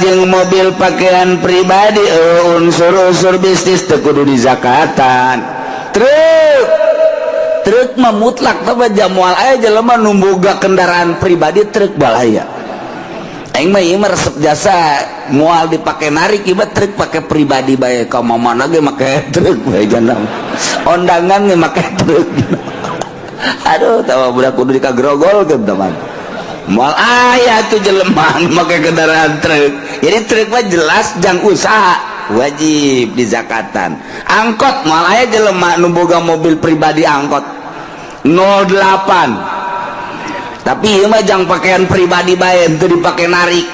jeung mobil pakaian pribadi, unsur-unsur bisnis teu kudu dizakatan. Truk, truk mah mutlak tapi moal aya jelema nu boga kendaraan pribadi truk balaya. Aing mah ieu mah resep jasa moal dipake narik ieu mah, truk pake pribadi bae, ka mana ge make truk bae, jangan ondangan ge make truk. Aduh, tawa budak kudu dikagrogol ke teman. Moal aya tuh jelema nu make kendaraan truk. Jadi truk mah jelas jang usaha, wajib dizakatan. Angkot, moal aya jelema nu boga mobil pribadi angkot 08, tapi ieu mah jang pakaian pribadi bae, teu dipake narik.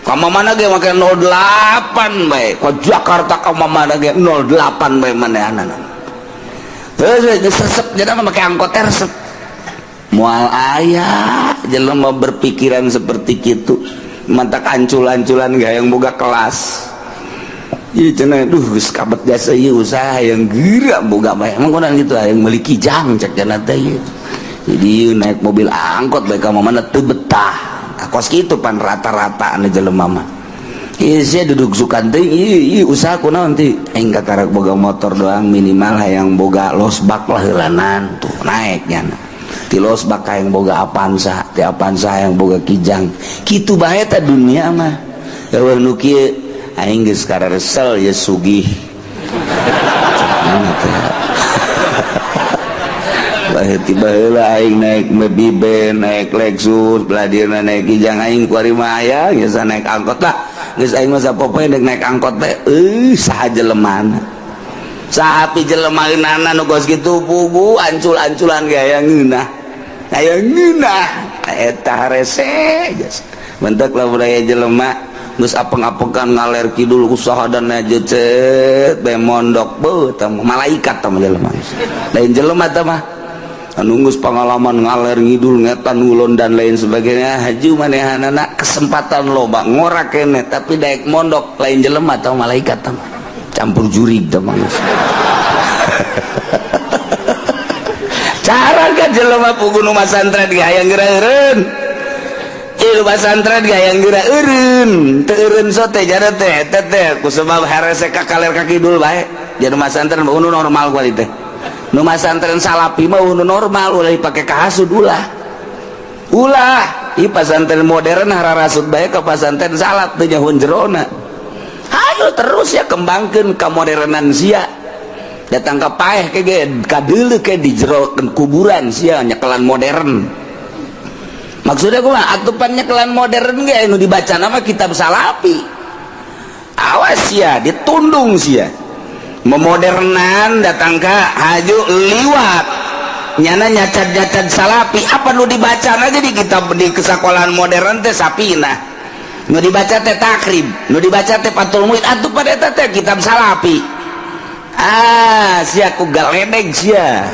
Ka mana ge make 08 bae, ka Jakarta ka mana ge 08 bae manehanana. Terus geus resep jadi mah make angkot teh resep. Moal aya jelema berpikiran seperti kitu, mantak ancul-anculan gak yang boga kelas. Ieu cenah, duh, geus kabet jasa ieu usaha yang geura boga bae. Emang kunaon gitu yang meuli Kijang cek cenah teh ieu. Jadi naik mobil angkot bae ka mana teu betah. Kos kitu pan rata-rata anu jelema mah. Ieu sia duduk sukan teh, ieu usaha kunaon teh? Aing kakarak boga motor doang, minimal hayang boga losbak lah heulanan tuh naik nya. Ti losbak hayang boga Avanza, ti Avanza hayang boga Kijang. Kitu bae teh dunia mah. Eueuh nu kieu, aing geus kararesel ya sugih. Mana teh? Tiba heula aing naik Mobiben, naik Lexus, belah dieuna naik Kijang. Aing kuari mah aya biasa naik angkot lah. Geus aing mah sapopoe deuk naik angkot teh, saha jelemana? Saha pi jelema eunana nu kos kitu pugu ancul-anculan ge aya ngeunah. Aya ngeunah eta rese. Bentuk lah budaya jelema. Geus apeng-apengan ngaler kidul usaha dan cet bae mondok, beuh, tah malaikat tah jelema, lain jelema tah mah. Anu geus pengalaman ngaler ngidul, ngetan ngulon, dan lain sebagainya, haju manehanana kesempatan loba, ngora kene, tapi daek mondok lain jelema atau malaikat tah mah, campur jurig tah mah. Cara kan jelema pugu nu masantren ge hayang geura eureun. Ieu pasantren ge hayang geura eureun, teu eureun sote jara teh eta teh ku sebab harese ka kaler ka kidul bae. Jadi masantren mah nu normal kuali teh. Nu masantren salapi mah nu normal, ulah dipake kahasud, ulah. Ulah, ieu pasantren modern hararasut bae ka pasantren salaf, teu nyahoan jerona. Hayo terus ya kembangkeun kamodernan sia. Datang ke paeh ke ge kadeuleu ke di jero kuburan sia nyekelan modern. Maksudnya kumaha? Atupan nyekelan modern ge nu dibaca nama kitab salapi. Awas sia, ditundung sia. Memodernan datang ke haju liwat nyana nyacat-nyacat salapi, apa nu dibaca aja di kitab di kesekolahan modern teh sapina, nu dibaca teh Takrib, nu dibaca teh Fathul Muin, atuh pada eta teh kitab salapi. Ah, sia ku galedeg sia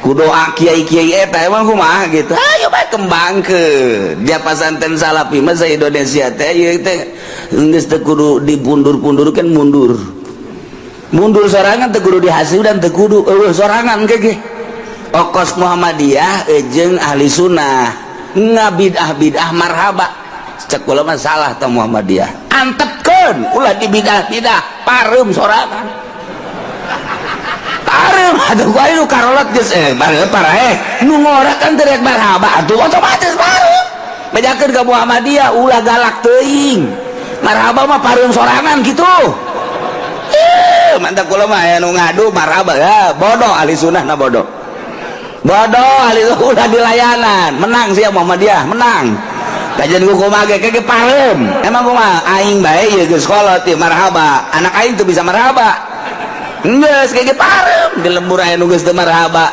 ku doa kiai-kiai eta emang kumaha gitu. Ayo bae kembangkeun dia pasantren salapi mah sa Indonesia teh ieu teh geus teu kudu dipundur-pundurkeun, mundur mundur sorangan, teu kudu dihasil dan teu kudu eueuh sorangan ge okos Muhammadiyah jeung ahli sunnah ngabidah bidah marhaba. Cek kula mah salah teh Muhammadiyah, antepkeun, ulah dibidah-bidah, pareum sorangan, pareum atuh. Ku aing nu karolot geus paraeh nu ngora kan teu rek marhaba atuh otomatis pareum. Bejakeun ka Muhammadiyah, ulah galak teuing, marhaba mah pareum sorangan gitu. Mantap, kula mah aya nu ngadu marhaba ya bodoh, ahli sunnah na bodoh, bodoh ahli ulah dilayanan. Menang sih Muhammadiyah, menang kajian ku kumaha ge ge pareum. Emang kumaha, aing bae ieu geus kolot ieu marhaba, anak aing tuh bisa marhaba geus ge pareum. Di lembur aya nu geus teu marhaba,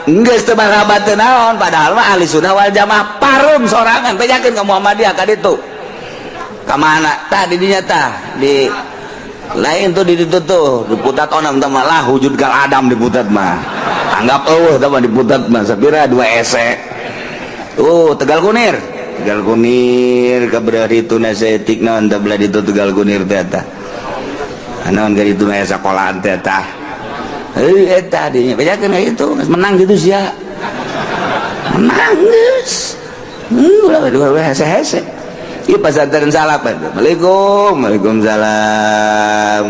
geus teu marhaba teu naon, padahal mah ahli sunnah wal jamaah, pareum sorangan. Bejakeun ka Muhammadiyah ka ditu, ka mana tah di dinya tah, di lain tuh di ditu tuh di Putat onam tah mah lah wujud kal adam di Putat mah, anggap eueuh tah mah di Putat mah sapira dua ese. Oh, Tegal Kunir, Tegal Kunir ka itu nasetik naon tah belah ditu Tegal Kunir teh tah naon ka ditu aya sakolahan teh tah eta dinya bejakeun itu menang gitu sia, menang geus ulah ulah hese-hese. Ieu pasantren salaf. Assalamualaikum. Waalaikumsalam.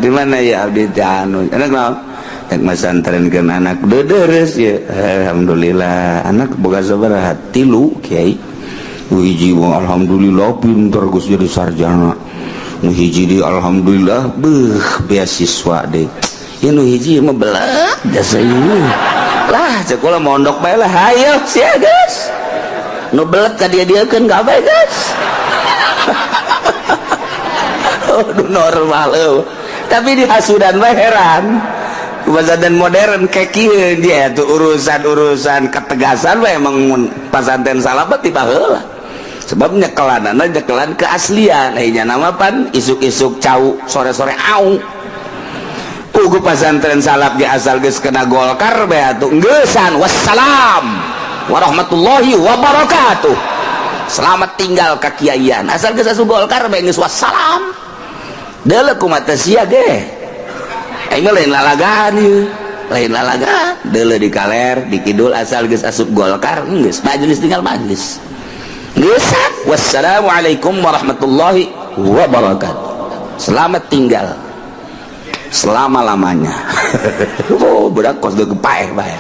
Di mana ya abdi teh anu anak naon? Rek masantrenkeun anak dedereus ya. Alhamdulillah, anak boga sabaraha? Tilu, kiai. Nu hiji mah alhamdulillah pinter, geus jadi sarjana. Nu hiji di alhamdulillah beuh beasiswa deh. Ieu nu hiji mah belet jasa ieu. Lah cek kula mondok bae lah, hayo sia geus. Nu belet ka dia-dieukeun gawe geus. Oh, normal eueuh. Tapi di hasudan mah heran. Pesantren modern kayak kieu dia tuh urusan-urusan ketegasan mah emang pasantren salaf tiba heula. Sebab nyekelanana nyekelan keaslian. Ayeuna nama pan isuk-isuk cau, sore-sore au. Pugu pasantren salaf ge asal geus kena Golkar bae atuh geusan, wassalam warahmatullahi wabarakatuh. Selamat tinggal kakiaian. Asal geus asup Golkar bae geus wassalam. Deuleu kumaha sia ge. Aing mah lain lalagaan ieu. Lain lalagaan. Deuleu di kaler, di kidul asal geus asup Golkar geus majelis tinggal majelis. Geus, wassalamualaikum warahmatullahi wabarakatuh. Selamat tinggal selama-lamanya. Oh, budak kos deuk paeh bae.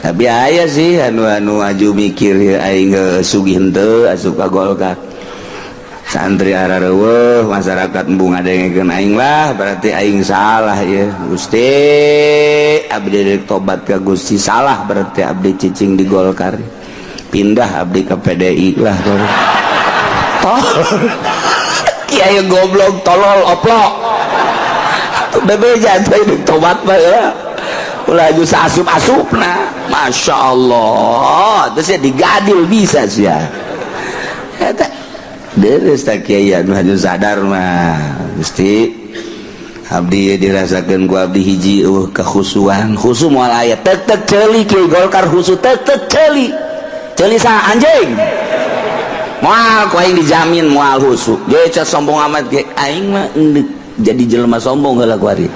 Tapi aya sih anu-anu aju mikir aing sugih henteu asup ka Golkar. Santri arareuweuh, masyarakat embung ngadengekeun aing lah, berarti aing salah ya. Gusti, abdi rek tobat ka Gusti, salah berarti abdi cicing di Golkar. Pindah abdi ke PDI lah. Tol. Kiai goblok, tolol, oplok. Bebeja teh tobat mah ya. Ulah aju asup-asupna. Masya Allah. Terus ya digadil bisa sih ya. Eta. Deres tak kiai anu haju sadar mah. Gusti, abdi dirasakeun ku abdi hiji eueuh kekhusuan. Khusu moal aya, tek tek ceuli kiai Golkar khusu, tek tek ceuli. Ceuli sa anjing. Moal ku aing dijamin moal khusu. Ge sombong amat ge aing mah endek jadi jelema sombong heula ku ari.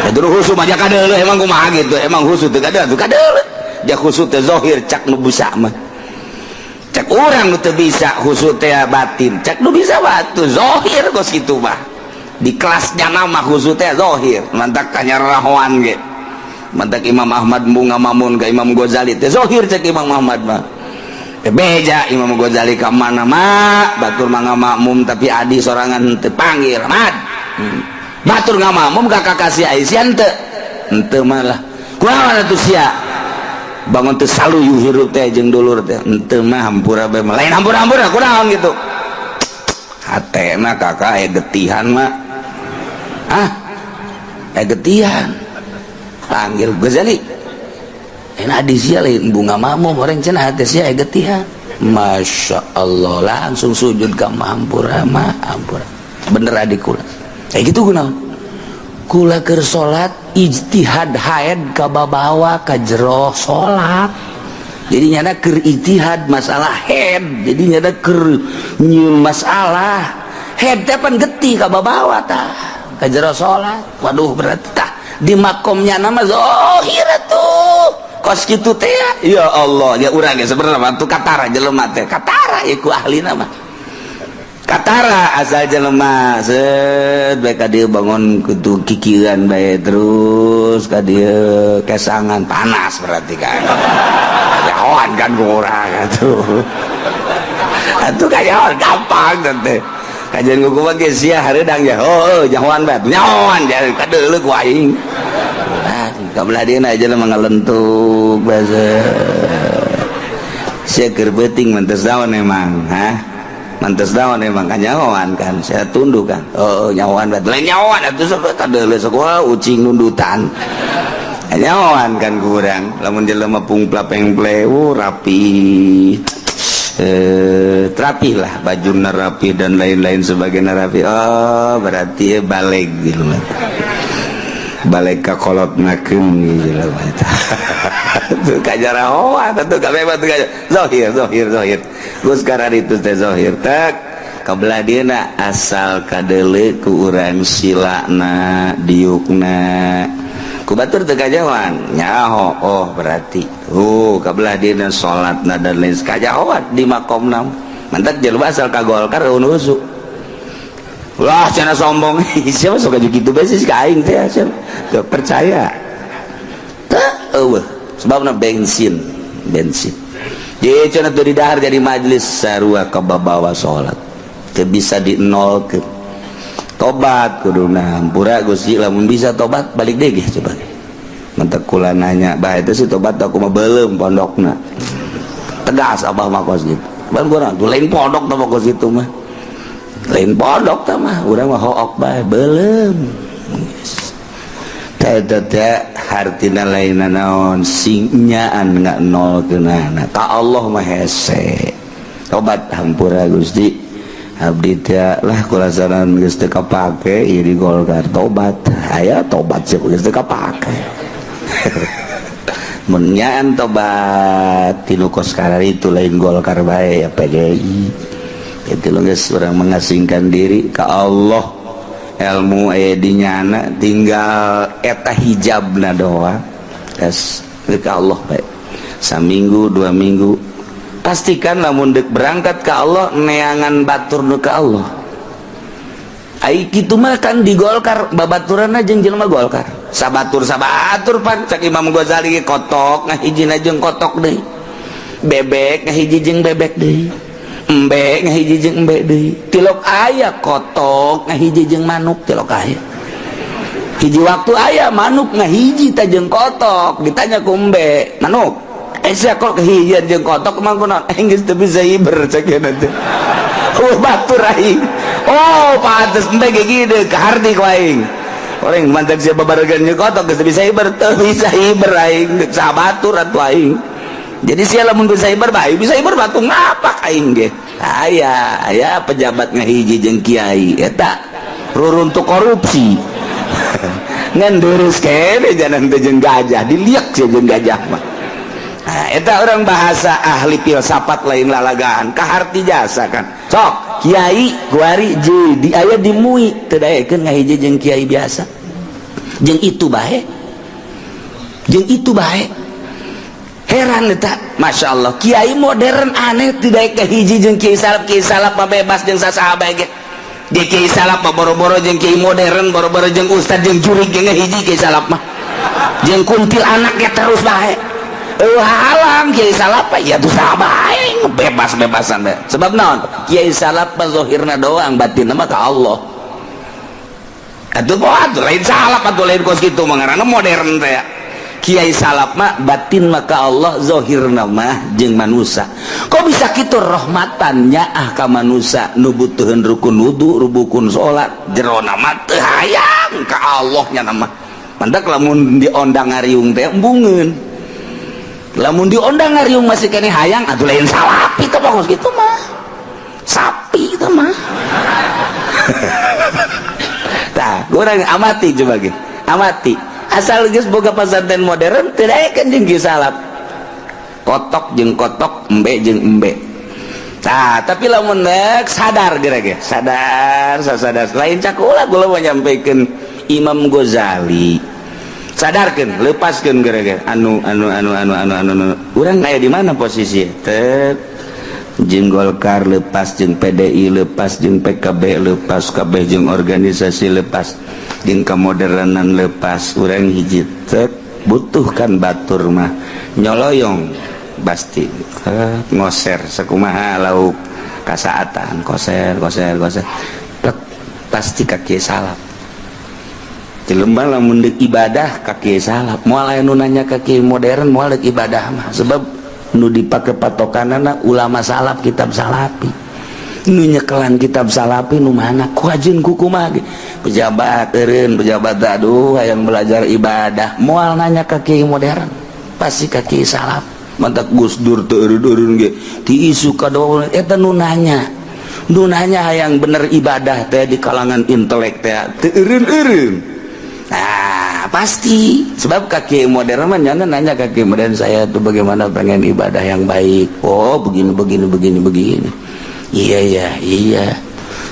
Ya dulu khusu mah kadeuleuh, emang kumaha gitu. Emang khusu teu kadeuleuh, kadeuleuh. Ja khusu teh zahir, cak nu bisa mah. Cek urang nu teu bisa khusu teh batin, cek nu bisa batu zahir kos kitu mah. Di kelasnya nama khusu teh zahir, mantak kanyarahoan ge. Mantak Imam Ahmad bunga mamun ke Imam Ghazali teh zahir, cek Imam Ahmad mah. Beja Imam Ghazali ka mana mah batur mah makmum, tapi adi sorangan teu panggil Ahmad. Batur ngamakmum ka kakasih Aisyah teu. Henteu malah. Kumaha atuh sia? Bangun teu saluyu hirup teh jeung dulur teh. Henteu mah, hampura bae mah. Lain hampura-hampura kunaon gitu. Hatena kakak aya getihan mah. Ah? Aya getihan. Panggil Ghazali. Enak adi sia lain bunga makmum orang cenah hate sia aya getihan. Masya Allah, langsung sujud ka hampura mah, hampura. Bener adik kula. Kayak gitu kunaon? Kula keur salat ijtihad haid kababawa ka jero salat. Jadi nyana keur ijtihad masalah haid. Jadi nyana keur nyieun masalah haid teh pan getih kababawa tah ka jero salat. Waduh, berarti tah di makomnya nama zahir tuh kos kitu teh. Ya Allah, ya urang ge sebenarnya mah tuh katara jelema teh, katara ieu ku ahlina mah katara. Asal jelema set bae ka dieu bangun kudu kikieuan bae terus ka dieu kesangan panas, berarti kan nyahoan kan ku urang atuh. Atuh kanyahoan gampang teh kajian ku kumaha ge sia hareudang ya. Oh, nyahoan bae, nyahoan jadi kadeuleu ku aing. Nah, kabelah dieuna jelema ngalentuk basa sia keur beuting mantes naon emang, hah? Mantes naon emang kanyahoan kan saya tunduk kan. Oh, nyahoan bae, lain nyahoan atuh, sok kadeuleu sok wah ucing nundutan. Nyahoan kan kurang lamun jelema pungpla pengple rapi, rapi lah, baju rapi dan lain-lain sebagainya rapi. Oh, berarti ya balik gitu, balik ka kolot nakeun gitu tuh kajarahoan tuh kabeh tuh zahir zahir zahir. Geus sekarang itu teh zahir tak kabelah dieuna asal kadeuleu ku urang silana diukna ku batur teu kajahoan nyaho. Oh, berarti kabelah dieuna salatna dan lain kajahoan di makomna. Mantak jelema asal ka Golkar eueuh. Wah, cenah sombong. Siapa sok gitu bae sih ka aing teh, siapa? Teu percaya. Teu eueuh. Sebabna bensin, bensin. Jadi cenah teu didahar jadi majelis sarua kababawa salat. Teu bisa di nolkeun. Tobat kuduna, hampura Gusti lamun bisa tobat balik deui ge coba. Mantak kula nanya, bah itu sih tobat aku mah beuleum pondokna. Tegas abah mah kos gitu. Ban kurang tuh lain pondok tah kos itu mah. Lain pondok tah mah, urang mah hook bae beuleum. Teh teh hartina lain naon sing nyaan nggak nol keunana. Ka Allah mah hese. Tobat hampura Gusti. Abdi teh lah kulasaran geus teu kapake ieu di Golkar, tobat. Aya tobat sih geus teu kapake. Mun nyaan tobat tinu kos itu lain Golkar bae ya PDI. Itu geus urang mengasingkan diri ka Allah. Ilmu aya di nyana tinggal eta hijabna doang. Geus ka Allah bae. Saminggu 2 minggu pastikan lamun dek berangkat ke Allah neangan batur nu ka Allah. Ai kitu mah kan di Golkar babaturanna jeung jelema Golkar sabatur sabatur pan cak Imam Ghazali ge kotok ngahijina jeung kotok deui, bebek ngahiji jeung bebek deui, embe ngahiji jeung embe deui, tilok aya kotok ngahiji jeung manuk, tilok aya hiji waktu aya manuk ngahiji ta jeung kotok. Ditanya ku embe, "Manuk, sia kok kehijian jeung kotok emang kunaon?" "Eh, geus teu bisa hiber," cek teh. Oh, batur aing. Oh, pantes embe ge gini kaharti ku aing. Orang mantak siapa baregan jeung kotok geus teu bisa hiber, teu bisa hiber aing sabatur atuh aing. Jadi sia lamun bisa hiber bae, bisa hiber batu ngapak aing ge. Aya aya pejabat ngahiji jeung kiai eta ruruntuk korupsi. Ngan deres kene jalan teh jeung gajah, diliak sih jeung gajah mah. Nah, eta orang bahasa ahli filsafat lain lalagaan kaharti jasa kan. Sok kiai kuari jadi aya di MUI teu daekeun ngahiji jeung kiai biasa. Jeung itu bae. Jeung itu bae. Heran eta, Masya Allah, kiai modern aneh tidak kahiji jeung kiai salaf. Kiai salaf mah bebas jeung sasaha bae ge. Di kiai salaf mah boro-boro jeung kiai modern, boro-boro jeung ustad, jeung jurig ge ngahiji kiai salaf mah. Jeung kuntil anaknya terus bae. Eueuh halang kiai salaf mah ya tuh saha bae, bebas-bebasan bae. Sebab naon? Kiai salaf mah zahirna doang, batinna mah ka Allah. Atuh atuh lain salaf atuh, lain kos kitu mah ngaranna modern teh. Kiai salaf mah batin maka Allah, zahirna mah jeung manusia. Kok bisa kitu? Rahmatannya ah ka manusia nu butuheun rukun wudu, rukun salat, jerona mah teu hayang ka Allah nya nama. Mantak lamun diondang ngariung teh embungeun. Lamun diondang ngariung masih keneh hayang, atuh lain salapi teh kos kitu mah. Sapi itu mah. Tah, urang amati coba ge. Amati. Asal geus boga pesantren modern teu daekeun jeung kieu salaf. Kotok jeung kotok, embe jeung embe. Tah, tapi lamun rek sadar geura ge, sadar, sadar. Lain cakula kula mau nyampaikan Imam Ghazali. Sadarkeun, lepaskeun geura ge anu anu anu anu anu anu, anu. Urang aya di mana posisi? Tet jeung Golkar lepas, jeung PDI lepas, jeung PKB lepas, kabeh jeung organisasi lepas, jeung kemodernan lepas, urang hiji tek butuhkan batur mah nyoloyong pasti ngoser sakumaha lauk kasaatan koser koser koser plek, pasti kaki salaf. Jelema lamun deuk ibadah ka kiai salaf, moal aya nu nanya ka kiai modern, moal deuk ibadah mah, sebab nu dipake patokanana ulama salaf, kitab salafi. Nu nyekelan kitab salafi nu mana, ku ajeun ku kumaha ge. Pejabat eureun pejabat, aduh hayang belajar ibadah, moal nanya ka kiai modern, pasti ka kiai salaf. Mantak Gus Dur teu eureun-eureun ge ti isu ka eta nu nanya, nu nanya hayang bener ibadah teh di kalangan intelek teh teu eureun-eureun. Nah, pasti sebab ka kiai modern mah nyana nanya ka kiai modern, saya tuh bagaimana pengen ibadah yang baik. Oh, begini begini begini begini. Iya.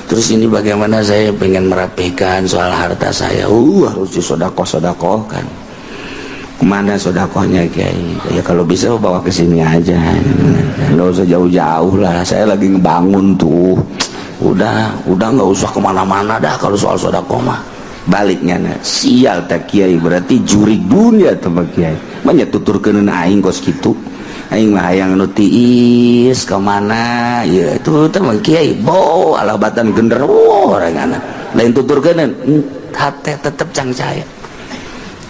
Terus ini bagaimana, saya pengen merapikan soal harta saya. Harus disodakoh sodakohkan. Kemana sodakohnya, Kiai? Ya kalau bisa bawa ke sini aja. Nggak usah jauh-jauh lah. Saya lagi ngebangun tuh. Udah nggak usah kemana-mana dah kalau soal sodakoh mah. Baliknya nah, sial tak kiai, berarti jurig dunia tuh kiai. Banyak tuturkeun aing kos kitu. Aing mah hayang nu tiis kemana ya itu teh mah kiai bo alah batan genderuwo orangana. Lain tuturkeun hate tetep cangcaya.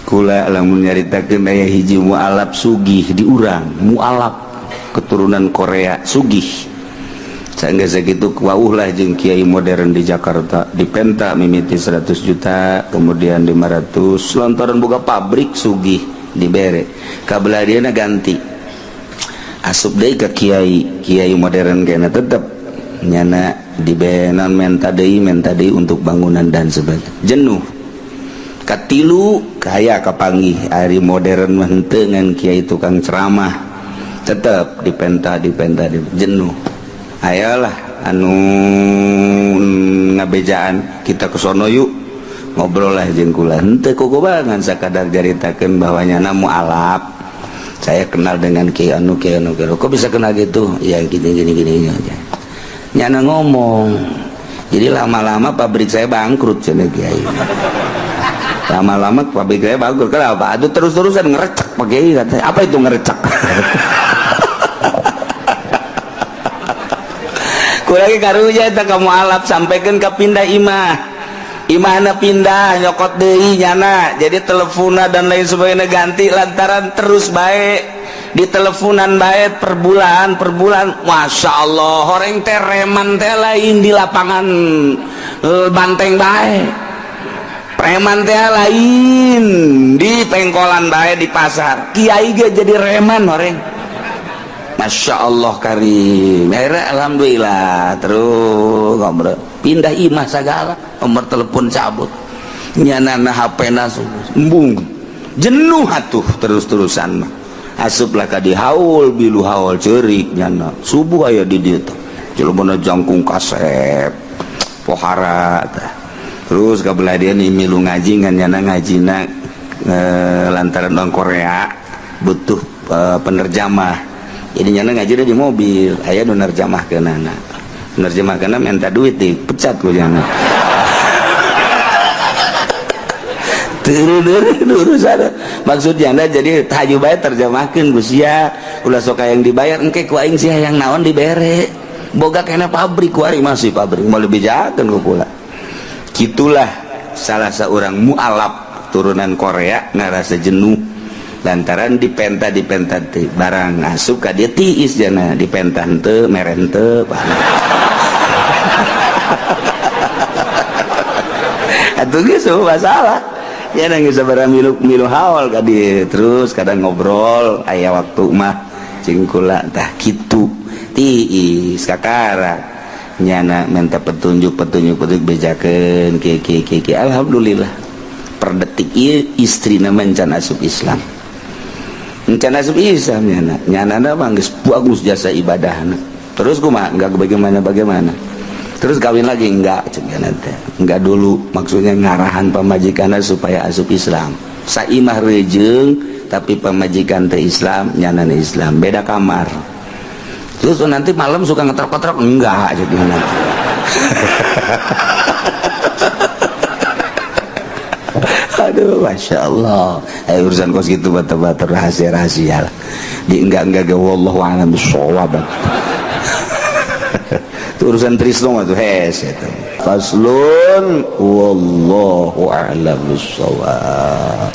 Kula lamun nyaritakeun aya hiji mualaf sugih di urang, mualaf keturunan Korea sugih. Sanggeus sakitu wauh lah jeung kiai modern di Jakarta, dipenta mimiti 100 juta, kemudian 500, lantaran boga pabrik sugih dibere. Kabelah dieuna ganti. Asup deui ka kiai, kiai modern kena tetep nyana dibenan menta deui untuk bangunan dan sebagainya. Jenuh. Katilu kaya kapanggih ari modern mah henteu ngan kiai tukang ceramah. Tetep dipenta dipenta di, jenuh. Ayolah anu ngabejaan kita ke sono yuk, ngobrol lah jeung kula henteu kukubangan sakadar caritakeun bahwa nyana mualaf, saya kenal dengan kiai anu, kiai anu, kiai anu. Kok bisa kenal gitu ya? Gini gini gini aja nyana ngomong. Jadi lama-lama pabrik saya bangkrut cenah kiai, lama-lama pabrik saya bangkrut. Kenapa? Aduh, terus-terusan ngerecek Pak Kiai katanya. Apa itu ngerecek? Kurang karunya eta ka mualaf sampaikan ke pindah imah, imahna pindah nyokot deui nyana, jadi teleponna dan lain sebagainya ganti lantaran terus baik di teleponan baik per bulan per bulan. Masya Allah, horeng teh reman teh lain di lapangan banteng baik, preman teh lain di pengkolan baik, di pasar kiai ge jadi reman horeng. Masya Allah karim. Akhirnya alhamdulillah terus ngobrol, pindah imah segala, nomor telepon cabut, nyanana HP nasu embung, jenuh atuh terus-terusan mah. Asuplah ka di haul, bilu haul ceurik nyana, subuh aya di dieu teh, jelema jangkung kasep pohara tah. Terus kabelah dia nih milu ngaji ngan nyana ngajina lantaran orang Korea butuh penerjemah, jadi nyana ngaji di mobil, aya nu nerjemahkeunana, nerjemahkeunana minta duit, dipecat ku nyana. Urusan maksudnya anda jadi haju bae terjemahkeun ku sia, ulah sok yang dibayar, engke ku aing sia yang naon dibere, boga kena pabrik ku aing, masih pabrik mau lebih jakeun ku kula. Gitulah salah seorang mualaf turunan Korea ngarasa jenuh lantaran dipenta dipenta teh barang asup ka dia tiis jana, dipenta henteu mere henteu atuh geus masalah ya, nang sabaraha milu milu haul ka dieu, terus kadang ngobrol aya waktu mah cing kula tah kitu, tiis kakara nyana minta petunjuk petunjuk petunjuk, bejakeun kieu kieu kieu kieu. Alhamdulillah per detik ieu istrina mencan asup Islam, encan asup Islam nyana, nyana mah geus bagus jasa ibadahna. Terus kumaha, enggak bagaimana bagaimana, terus kawin lagi enggak cek teh, enggak dulu, maksudnya ngarahan pamajikanna supaya asup Islam. Saimah rejeung tapi pamajikan teh Islam, nyanana Islam, beda kamar. Terus nanti malam suka ngetrok-ngetrok enggak jadi nanti. Aduh, masya Allah. Urusan kos gitu batu-batu rahasia-rahasia lah. Di enggak-enggak ge wallahu a'lam bissawab. Itu urusan Trisno mah tuh hes itu. Faslun wallahu a'lam bissawab.